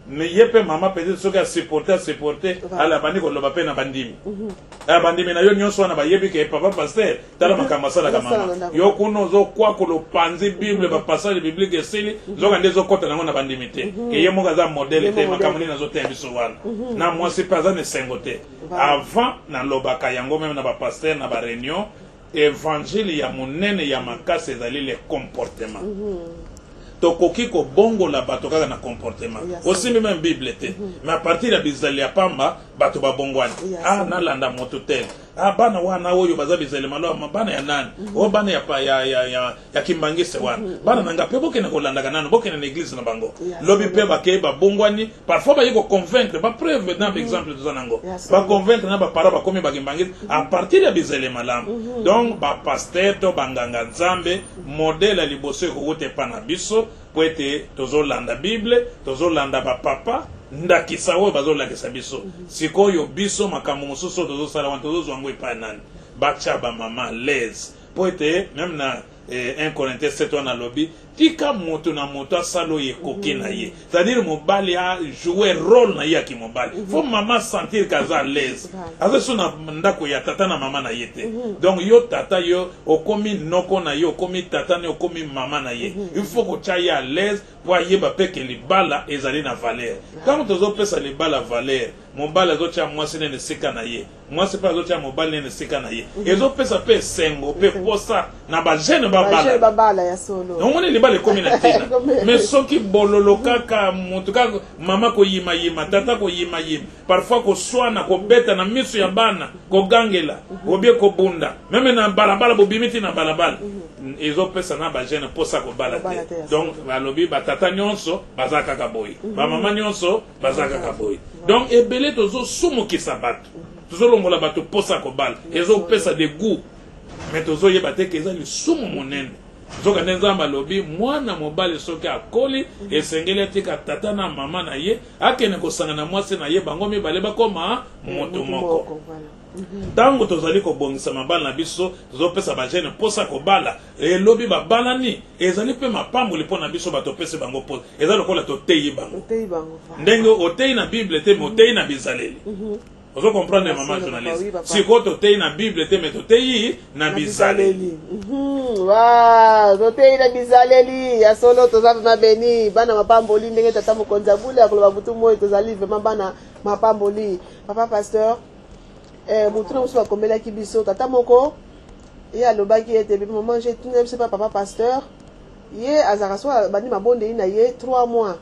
S3: Mais ye mpe mama, peut-être soki asupporte, asupporte, ala abandi koloba mpe na bandimi. Ah, bandimi na yo nyonso wana bayebi ke papa pasteur, tala makambo asalaka.
S2: Azosala na
S3: Mama,
S2: ndako.
S3: yo kuna ozokwakola, opanzi Bible, bapassage biblique esili, nzoka nde ezokɔta nango na bandimi te ke ye moko aza modèle
S2: Ye
S3: te.
S2: moko
S3: Makambo
S2: modèle.
S3: nini azoteya biso wana? Na mwasi mpe aza na esengo te. Avant nalobaka yango même na bapasteur na baréunion, évangile ya monene ya makasi ezali le comportement. Tokoki kobongola bato kaka na comportement. Osimbi même Bible te, mais à partir ya bizali ya pamba, bato babongwani. Ah, nalanda moto tel. Ah, bana wana oyo baza bizali malamu, bana ya nani? O bana ya, pa- ya, ya, ya, ya Kimbangise wana. Bana na nga mpe bokende kolandaka nano, bokende na église na bango. Lobi mpe bakei, babongwani. Parfois baye koconvaincre, bapreuve na baexemple toza nango. Baconvaincre na baparent, bakomi bakimbangisi à partir ya bizali malamu. Donc bapasteur to banganga Nzambe, modèle ya liboso ekowuta epa na biso, po ete tozolanda Bible, tozolanda bapapa, ndakisa oyo bazolakisa biso. Sikoyo biso, makambo mosusu oyo tozosala wana, tozozwa yango epai ya nani? Batya bamama à l'aise, po ete même na 1 Corinthiens 7 wana alobi: tika moto na moto asala oyo ekoki na ye. C'est-à-dire mobali ajoue rôle na ye ya kimobali. Faut mama sentir ke aza à l'aise, aza so na ndako ya tata na mama na ye te. Donc yo tata, yo okomi noko na ye, okomi tata na ye, okomi mama na ye, il faut kotya ye à l'aise po ayeba mpe ke libala ezali na valeur. Ntango tozopesa libala valeur, mobali azotya mwasi nene esika na ye, mwasi mpe azotya mobali nene esika na ye, ezopesa mpe esengo mpe posa na bajeune
S2: bajeunes
S3: babala.
S2: Babala ya solo.
S3: Omoni, libala ekomi na ntina. Mais soki bololo kaka, motu kaka, mama koyimayima, tata koyimayima, parfois koswana, kobeta na miso ya bana, kogangela, obie kobunda même na balabala, bobimi ti na balabala, ezopesa na bajeune mposa kobala
S2: Kobala
S3: te.
S2: te, ya
S3: Donc balobi batata nyonso baza kaka boye, bamama nyonso baza kaka boye. Donc ebele tozosumukisa bato, tozolongola bato mposa kobala, ezopesa dégoût, mais tozoyeba te ke eza lisumu monene. Nzoka nde Nzambe alobi mwana mobali soki akoli, esengeli atika tata na mama na ye, akende kosanga na mwasi na ye, bango mibale bakoma moto moko.
S2: Voilà.
S3: Ntango tozali kobongisa mabala na biso, tozopesa bajeune mposa kobala. Elobi babalani, ezali mpe mapamboli mpo na biso. Bato opesi bango mposa, eza lokola toteyi bango.
S2: Oteyi bango, voilà.
S3: Ndenge oteyi na Bible te, mais oteyi na bizaleli. Ozo comprendre, mama
S2: Papa,
S3: journaliste?
S2: Oui, papa.
S3: Sikoyo toteyi na Bible te, mais toteyi na bizaleli.
S2: Wa toteyi na bizaleli ya solo. Toza vraiment béni, bana mapamboli, ndenge tata mokonzi abule akoloba butu moi, tozali vraiment bana mapamboli. Papa pasteur. Motuna mosusu bakomelaki biso, tata moko ye alobaki ete: "Maman, je tuna biso pa papa pasteur, ye azalaka so abandi mabondeli na ye 3 mois,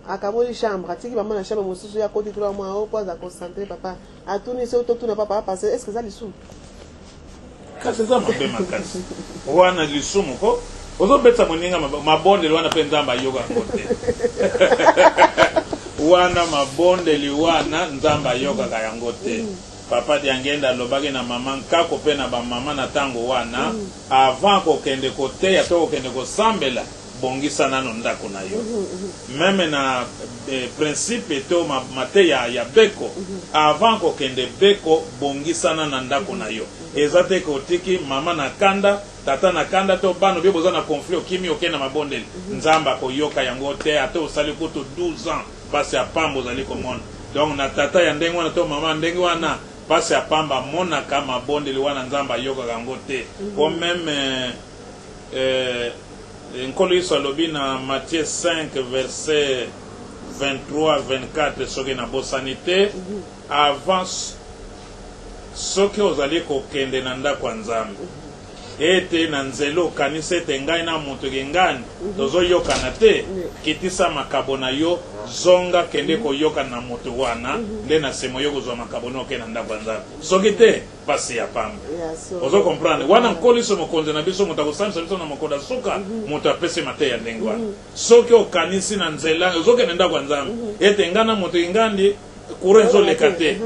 S2: akaboli chambre, atiki mama na chambre mosusu, ye akoti 3 mois oyo mpo aza concentré." Papa atuni soki totuna pa papa pasteur, est ce que eza lisumu?
S3: Kasi eza mabe makasi wana, lisumu ko ozobetisa moninga mabondeli wana, mpe Nzambe ayoka yango te wana. Mabondeli wana, Nzambe ayokaka yango te. Papa Diangenda alobaki na mama Nkako mpe na bamama na ntango wana, avant kokende koteya to kokende kosambela, bongisa nano ndako na yo. Même na principe to mateya ya beko, avant kokende beko, bongisana na ndako na yo. Eza te ke otiki mama na kanda, tata na kanda, to bana obie boza na conflit, okimi, okende na mabondeli. Nzambe akoyoka yango te, ata osali kutu 12 ans. Mpasi ya pamba ozali komona. Donc na tata ya ndenge wana to mama ya ndenge wana, mpasi ya pamba amonaka. Mabondeli wana, Nzambe ayokaka yango te. Po même Nkolo Yesu alobi na Matthieu 5 verset 23 24, soki nabosani te, avant soki ozali kokende na ndako ya Nzambe, ete na nzela okanisi ete ngai na moto kingani tozoyokana te, kitisa makabo na yo, zonga, kende koyokana na moto wana, nde na nsima oyo kozwa makabo na okende na ndako ya Nzambe. Soki te, pasi ya pamba. Ozo comprendre wana? Nkolo Yesu, mokonzi na biso, moto akosambisa biso na mokolo ya suka, moto apesi mateya ya ndenge wana. Soki okanisi na nzela ozokende ndako ya Nzambe ete ngai na moto ingandi courant ezoleka te,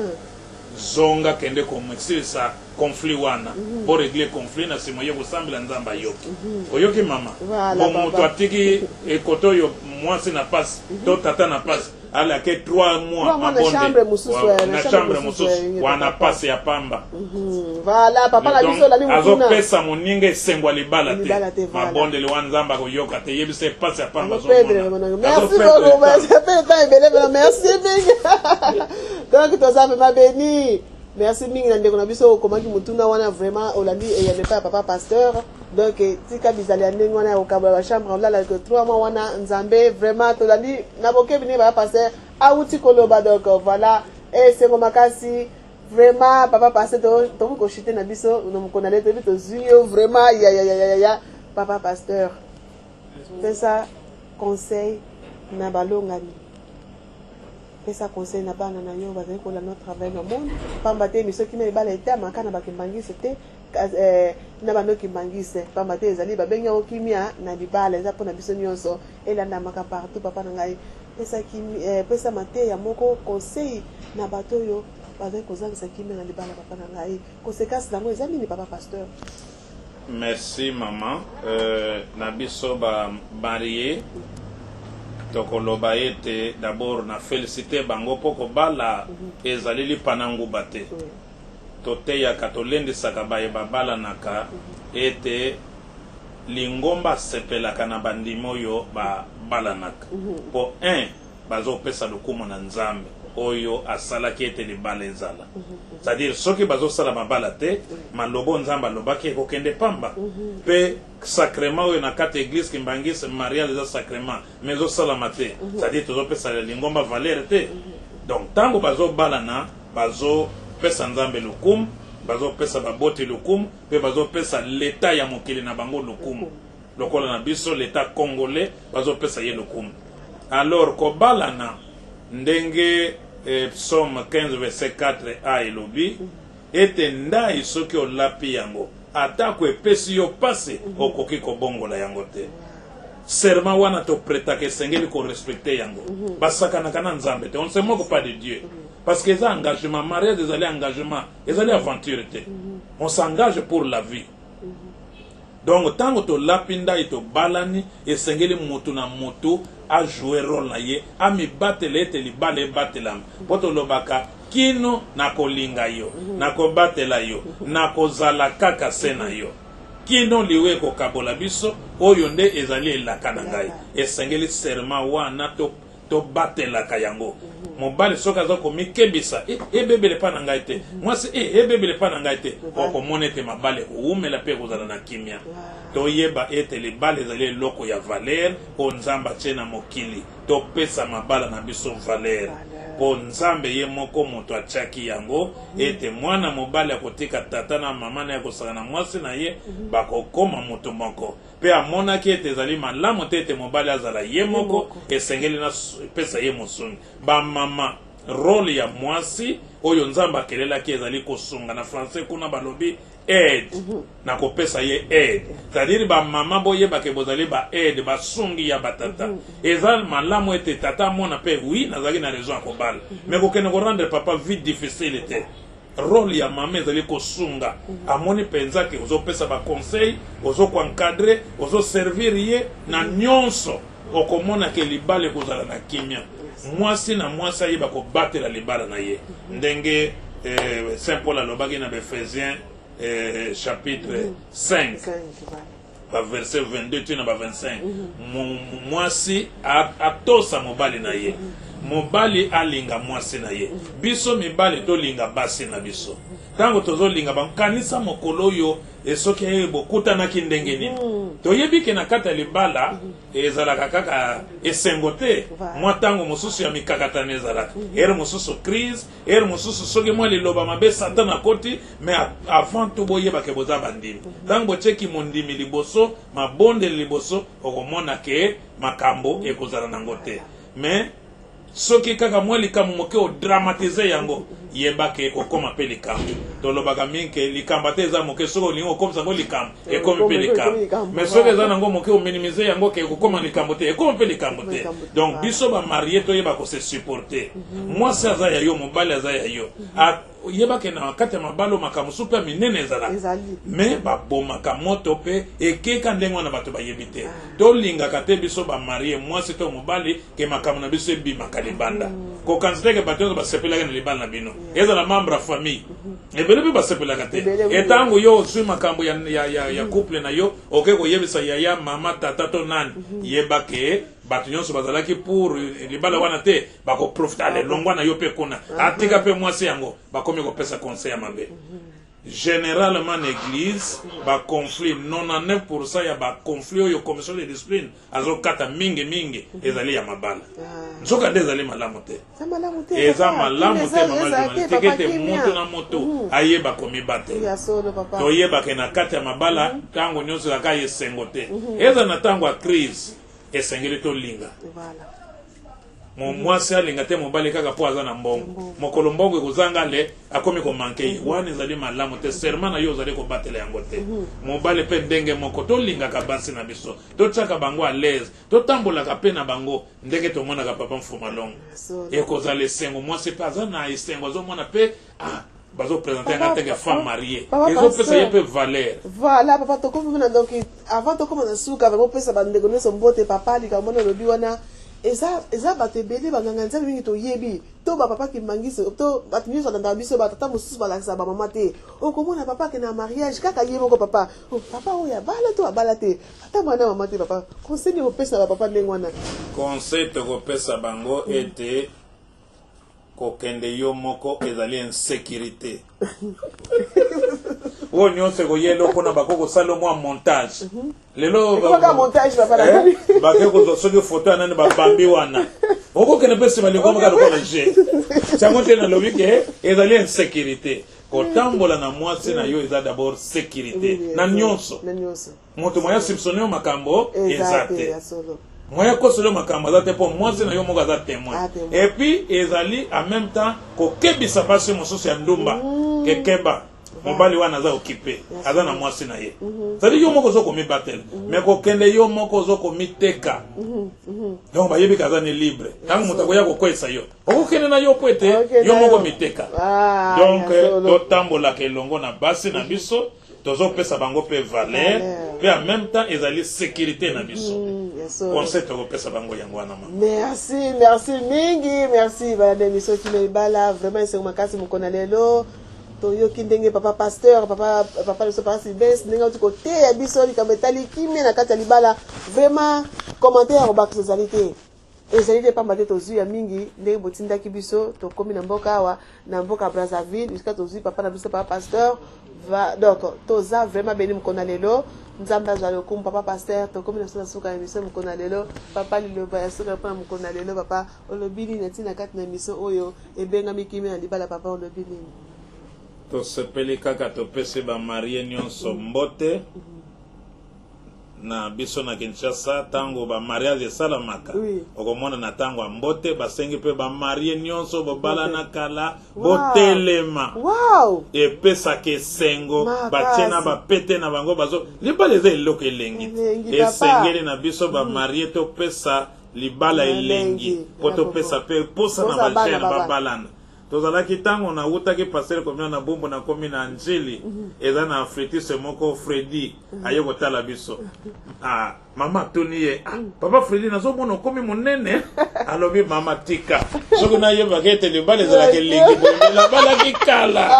S3: zonga, kende kosilisa conflit wana, bo régler conflit, na nsima oye kosambela, Nzambe ayoki. Oyoki, mama?
S2: Voilà,
S3: bo moto
S2: papa.
S3: Atiki ekote oyo mwasi na pasi to tata na pasi, alake 3 mois
S2: 3 mois na
S3: mabonde.
S2: Chambre mosusu, na
S3: na
S2: chambre
S3: chambre
S2: mosusu,
S3: mosusu wana,
S2: papa.
S3: pasi ya pamba.
S2: Voilà, papa na
S3: Donc,
S2: biso olandi motuna.
S3: Azopesa moninga esengo ya libala
S2: Libala te,
S3: te.
S2: voilà.
S3: Mabondeli wana, Nzambe akoyoka te. Yebisa epasi ya pamba.
S2: Azoperdre
S3: azomona.
S2: merci
S3: Azoperdre
S2: beaucoup.
S3: temps.
S2: Merci pe temps ebele vraiment, merci mingi. Donc toza vraiment béni. Merci mingi na ndeko na biso okomaki motuna wana. Vraiment olandi eyano epai ya papa pasteur. Donc tika bizali ya ndenge wana ya kokabola bachambre, olala ke 3 mois wana. Nzambe, vraiment tolandi na bokebi ndenge papa pasteur awuti koloba. Donc voilà, esengo makasi vraiment, papa pasteur. Tokoki koshite na biso na mokolo na lelo, toyebi tozwi yo vraiment ya ya ya ya ya. Papa pasteur, pesa conseil na balongani, pesa conseil na bana na yo bazali kolanda travail na monde, pamba te émission Kimia Libala etamaka na bakimbangisi te, na banoki mbangise, pamba te ezali babengi yango Kimia na Libala, eza mpona biso nyonso, elandamaka partout. Papa na ngai, pesa, pesa mateya moko, conseil na bato oyo bazali kozangisa kimia na libala. Papa na ngai, conséquence nango eza nini, papa pasteur?
S3: Merci, mama. Na biso bamariés, tokoloba ete d'abord na félicité bango mpo kobala ezali lipa na nguba te. Toteyaka, tolendisaka baye babalanaka ete lingomba asepelaka na bandimi oyo babalanaka, mpo 1 bazopesa lokumu na Nzambe oyo asalaki ete libala ezala. C'est-à-dire soki bazosala mabala te, maloba oyo Nzambe alobaki ekokende pamba. Mpe sacrement oyo na kati ya église kimbangisi, mariage eza sacrement, mais ezosalama te, c'est-à-dire tozopesa lingomba valeur te. Donc ntango bazobalana, bazopesa Nzambe lokumu, bazopesa baboti lokumu, mpe bazopesa leta ya mokili na bango lokumu, lokola na biso leta congolais bazopesa ye lokumu. Alors kobalana, ndenge psaume 15 verset 4 a elobi ete ndai soki olapi yango, atako epesi yo pasi, okoki kobongola yango te. Serment wana topretaka, esengeli korespecter yango. Basakanaka na Nzambe te, on ne se moque pas de Dieu, parce que eza engagement. Mariage ezali engagement, ezali aventure te. On s'engage pour la vie. Donc ntango tolapi ndai, tobalani, esengeli motu na motu ajoue rôle na ye, amibatela ete libala ebatelama. Mpo tolobaka kino nakolinga yo, nakobatela yo, nakozala kaka se na yo kino liwa ekokabola biso, oyo nde ezali elaka na ngai. Esengeli serment wana tobatelaka yango. Mobali soki aza komikebisa, ebebele epa na ngai te, mwasi, ebebele epa na ngai te, okomona ete mabala ekowumela mpe ekozala na kimia. Toyeba ete libala ezali eloko ya valeur oyo Nzambe atie na mokili. Topesa mabala na biso valeur. Mpo Nzambe ye moko moto atiaki yango, ete mwana mobali akotika tata na mama na ye, akosangana na mwasi na ye, bakokoma moto moko. Mpe amonaki ete ezali malamu te ete mobali azala ye moko, esengeli napesa ye mosungi. Bamama, role ya mwasi oyo Nzambe akelelaki ezali kosunga. Na français kuna balobi aide, nakopesa ye aide. C'est-à-dire bamama, boyeba ke bozali ba aide, basungi ya batata. Eza malamu ete tata amona mpe oui, nazalaki na raison ya kobala, mais kokende korendre papa vie difficile te. Role ya mama ezali kosunga. Amoni mpenza ke ozopesa baconseil, ozokoencadrer, ozoservir ye na nyonso, okomona ke libala ekozala na kimia. Mwasi na mwasi ayeba kobatela libala na ye, ndenge Saint Paul alobaki na Baephésiens chapitre 5, baverset 22 tii na ba 25: mwasi atosa mobali na ye, mobali alinga mwasi na ye. Biso mibali tolinga basi na biso. Ntango tozolinga bango, kanisa mokolo oyo soki bokutanaki ndenge nini. Toyebi ke na kati ya libala ezalaka kaka esengo te. Mwa ntango mosusu ya mikakatano ezalaka, heure mosusu crise, heure mosusu soki mwa liloba mabe, Satan akoti. Mais avant tout, boyeba ke boza bandimi. Ntango botieki mondimi liboso, mabondeli liboso, okomona ke makambo ekozala nango te. Mais soki kaka mwa likambo moke, odramatiser yango, yeba ke ekokóma mpe likambo. Tolobaka mingi ke likambo ate eza moke, soki olingi okomisa yango likambo, ekomi mpe likambo. Mais soki eza nango moke, ominimiser yango ke ekokóma likambo te, ekómi mpe likambo te. Donc biso bamariés toyeba kose supporter. Mwasi aza ya yo, mobali aza ya yo. Yeba ke na kati ya mabala makambo mosusu mpe ya minene ezalaka, mais babomaka moto mpe ekeka ndenge wana, bato bayebi te. Tolingaka te biso bamariés, mwasi to mobali, ke makambo na biso ebimaka libanda. Kokanisa te ke bato nyonso basepelaki na libala na bino. Ezala membre ya famille, ebele mpe basepelaka te. Etango yo ozwi makambo ya couple na yo, oke koyebisa yaya, mama, tata to nani, yeba ke bato nyonso bazalaki pour libala wana te. Bakoprofiter ale longwa na yo mpe kuna, atika mpe mwasi yango, bakomi kopesa conseil ya mabe. Généralement na église, baconflit, 99% ya baconflit oyo commission de discipline azokata mingimingi ezali ya mabala. Nzoka nde ezali malamu te. Eza malamu te, mama journaliste. Tika ete moto na moto ayeba komibatela. Toyebake na kati ya mabala ntango nyonso ezalaka esengo te. Eza na ntango ya crise, esengeli tolinga. Mwasi alinga te mobali kaka mpo aza na mbongo. Mokolo mbongo ekozanga, le akomi komanquer ye, wana ezali malamu te. Serment na yo ozali kobatela yango te. Mobali mpe ndenge moko, tolingaka basi na biso, totiaka bango à l'aise, totambolaka mpe na bango ndenge tomonaka papa Mfumalongo. Ekozala esengo, mwasi mpe aza na esengo, azomona mpe ah, bazoprésenter nga teke femme mariée, ezopesa ye mpe valeur.
S2: Voilà, papa, tokomi na, donc avant tokóma na suka, vraiment opesa bandeko nyonso mbote. Papa, likambo wana olobi wana, eza bato ebele, banganga Nzambe mingi toyebi, to bapapa Kimbanguiste, to bato nyonso balandaka biso, batata mosusu balakisaka bamama te. Okomona papa akende na mariage kaka ye moko. Papa, oh, papa oyo abala to abala te, ata mwana mama te. Papa, conseil nini kopesa bapapa ndenge wana?
S3: Conseil tokopesa bango ete kokende yo moko ezali insécurité. Oyo nyonso ekoyela mpona bako kosala mwa montage lelo.
S2: Ekoma montage, papa, na
S3: Bake kozwa soki foto ya nani, babambi wana, okokende mpe nsima likomaka lokola je sango te. Nalobi ke ezali insécurité. Kotambola na mwasi na yo eza d'abord sécurité na nyonso.
S2: Na nyonso.
S3: Moto moya soupçonner yo makambo eza
S2: eza
S3: te.
S2: Te, ya solo.
S3: Moya kosolo yo makambo aza te, mpo mwasi na yo moko aza témoin.
S2: Ah, témoin.
S3: Et puis ezali en même temps kokebisa basi mosusu ya ndumba kekeba, mobali wana aza occupé, aza na mwasi na ye. C'est-à-dire yo moko ozo komibatela, mais kokende yo moko ozo komiteka. Donc bayebi ke aza ne libre. Ntango moto akoya kokwesa yo, okokende na yo po ete
S2: Okende
S3: yo moko
S2: yo.
S3: miteka.
S2: Ah,
S3: Donc
S2: ya solo.
S3: totambolaka elongo na basi na biso, tozopesa bango mpe valeur,
S2: Valeur.
S3: mpe en même temps ezali sécurité na biso.
S2: Ya solo.
S3: Conseil tokopesa bango yango wana, mama.
S2: Merci, merci mingi, merci. Balanda émission Kimia Libala, vraiment esengo makasi mokona lelo. Toyoki ndenge papa pasteur, papa biso, papa Sylvestre, ndenge auti koteya biso likambo etali kimia na kati ya libala. Vraiment, commentaire ya kobakisa ezali te. Ezali te pamba te tozwi ya mingi ndenge botindaki biso. Tokomi na mboka awa, na mboka Brazzaville, bisika tozwi papa na biso, papa pasteur. Va, donc toza vraiment béni mokona lelo. Nzambe azwa lokumu. Papa pasteur, tokomi na biso na suka ya emission mokolo na lelo. Papa, liloba ya suka mpona mokolo na lelo. Papa, olobi nini na ntina kati na emission oyo ebengami Kimia na libala? Papa, olobi nini?
S3: Tosepeli kaka, topesi bamarie nyonso mbote na biso na Kinshasa. Ntango bamariage esalamaka, okomona na ntango ya mbote basengi mpe bamarie nyonso bobalana kala botelema. Epesaka esengo, batie na bapete na bango bazo libala eza eloko elengi.
S2: Elengi, papa.
S3: Esengeli na biso bamarie topesa libala elengi mpo topesa mpe posa na
S2: Posa bana
S3: bajeune
S2: baba.
S3: babalana. Tozalaki ntango nawutaki pasteur komia na Bumbu, nakomi na Njili, eza na fritiste moko, Fredi, aye kotala biso. Ah, mama atuni ye: "Ah, papa Fredi, nazomona okomi monene." Alobi: "Mama, tika, soki nayebaka ete libala ezalaka elengi boye, me nabalaki kala."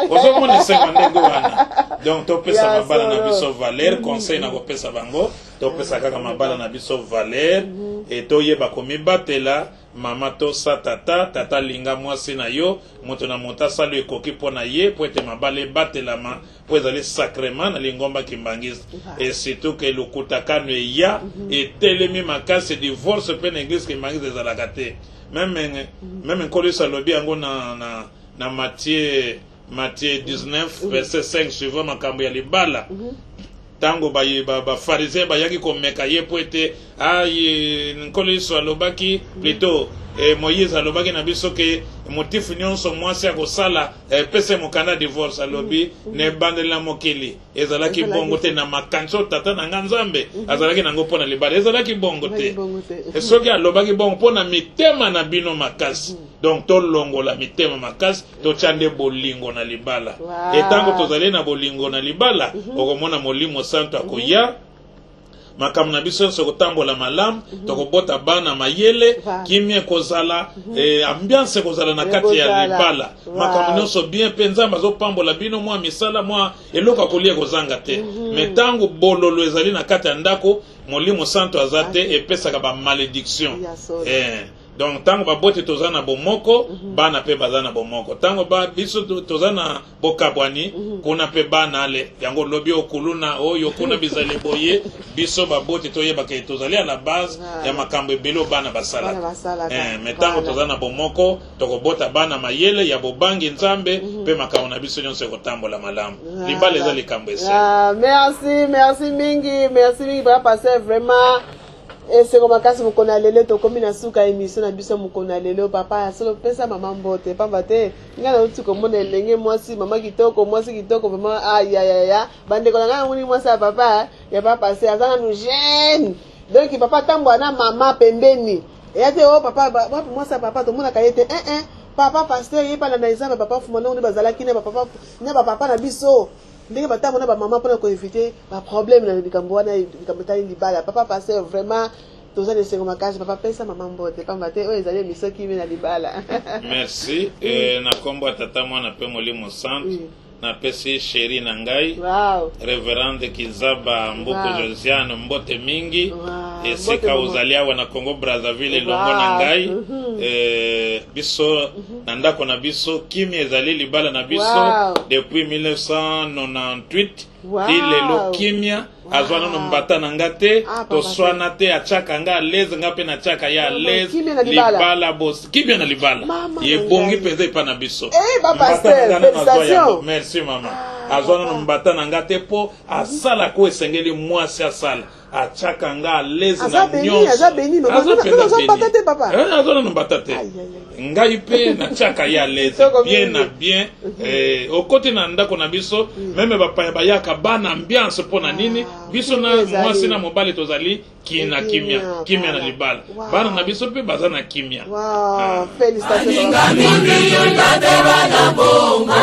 S3: Ozomona esengo ndenge wana. Donc topesa mabala na biso valeur. Conseil na kopesa bango, topesa kaka mabala na biso valeur e toyeba komibatela. Mama tosa tata, tata linga mwasi na yo, moto na moto asala oyo ekoki mpo na ye, mpo ete mabala ebatelama, mpo ezali sacrement na lingomba kimbangiste. Et surtout ke lokuta kano eya etelemi makasi, divorce mpe na église kimbangiste ezalaka te. Même Nkolo Yesu alobi yango na Matthieu 19 verset 5 suivant, makambo ya libala, ntango bafarisien bayaki komeka ye mpo ete aye Nkolo Yesu alobaki plutôt Moïse alobaki na biso ke motifu nyonso mwasi akosala, pesa ye mokanda divorce. Alobi na ebandeli na mokili ezalaki bongo te. Na makanisi oyo tata na nga Nzambe azalaki nango mpo na libala, ezalaki bongo te.
S2: Bongo te.
S3: Soki alobaki bongo mpo na mitema na bino makasi. Donc tolongola mitema makasi, totya nde bolingo na libala. Etango tozali na bolingo na libala, okomona Molimo Santo akoya, makambo na biso nyonso ekotambola malamu, tokobota bana mayele, kimia ekozala, ambiance ekozala na kati ya
S2: Ekozala.
S3: libala, makambo nyonso bien, mpe Nzambe azopambola bino, mwa misala, mwa eloko ya kolia ekozanga te. Mais ntango bololo ezali na kati ya ndako, Molimo Santo aza te, epesaka bamalédiction.
S2: Ya solo.
S3: Donc ntango baboti toza na bomoko, bana mpe baza na bomoko. Ntango biso toza na bokabwani, kuna mpe bana ale yango lobi okuluna oyo kuna bizali boye. Biso baboti toyebaka ete tozali à la base ya makambo ebele oyo bana
S2: Bana
S3: basalaka.
S2: basalaka.
S3: Mais ntango toza na bomoko, tokobota bana mayele ya bobangi Nzambe, mpe makambo na biso nyonso ekotambola malamu. Libala eza likambo esengo.
S2: Ah, merci, merci mingi, merci mingi, papa pasteur. Vraiment esengo makasi mokolo ya lelo. Tokomi na suka ya émission na biso mokolo ya lelo. Papa ya solo, pesa mama mbote, pamba te ngai nauti komona elenge mwasi, mama kitoko, mwasi kitoko vraiment. Ayayaya, bandeko na ngai, namoni mwasi ya papa, ya papa pasteur, aza nanu jeune. Donc papa atambola na mama pembeni, eya te o papa wapi mwasi ya papa, tomonaka ye te. Eh, papa pasteur ye mpa na eza bapapa fuma ndongo nde bazalaki na bapapa na bapapa na biso, ndenge batambo na bamama mpona koéviter baproblème na likambo wana, likambo etali libala. Papa pasteur, vraiment toza na esengo makasi. Papa, pesa mama mbote, pamba te oyo ezali émission Kimia na libala.
S3: Merci. Na nkombo ya Tata, Mwana mpe Molimo Santo, napesi chéri na ngai, révérende Kizaba Mbuku Josiane, mbote mingi esika
S2: Mbote, mama.
S3: ozali awa na Congo Brazzaville elongo na ngai. Biso na ndako na biso kimia ezali, libala na biso depuis 1998 ti lelo kimia. Azwa nano mbata na nga te.
S2: Ah, papa.
S3: Toswana te, atiaka nga à l'aise, nga mpe natiaka ye à l'aise.
S2: Kimia na libala.
S3: Libala bos kimia na libala
S2: Mama na
S3: ebongi
S2: ngai.
S3: mpenza epa na biso.
S2: Eh, ba
S3: Mbata na
S2: pasteur,
S3: nga nano azwa
S2: félicitations.
S3: yango. Merci mama.
S2: Ah,
S3: Azwa
S2: papa.
S3: nano mbata na nga te, mpo asalaka oyo esengeli mwasi asala, atiaka nga à l'aise
S2: Aza
S3: na
S2: béni,
S3: nyonso.
S2: aza béni, mama.
S3: Aza
S2: Nano-
S3: mpenza
S2: nano azwa
S3: béni.
S2: mbata te, papa.
S3: Eh, azwa nano mbata te.
S2: Aïe, aïe, aïe.
S3: Ngai mpe natiaka ye à l'aise
S2: Kitoko
S3: bien
S2: mingi.
S3: na bien. Okoti na ndako na biso, même bapaya bayaka, bana ambiance. Mpo na nini? Biso na
S2: Kimia ezali.
S3: mwasi na mobali tozali na kimia,
S2: Kimia,
S3: kimia na
S2: voilà.
S3: libala. Bana na biso mpe baza na kimia.
S2: Wow, félicitations, papa.
S1: Mingi tate bana bongo.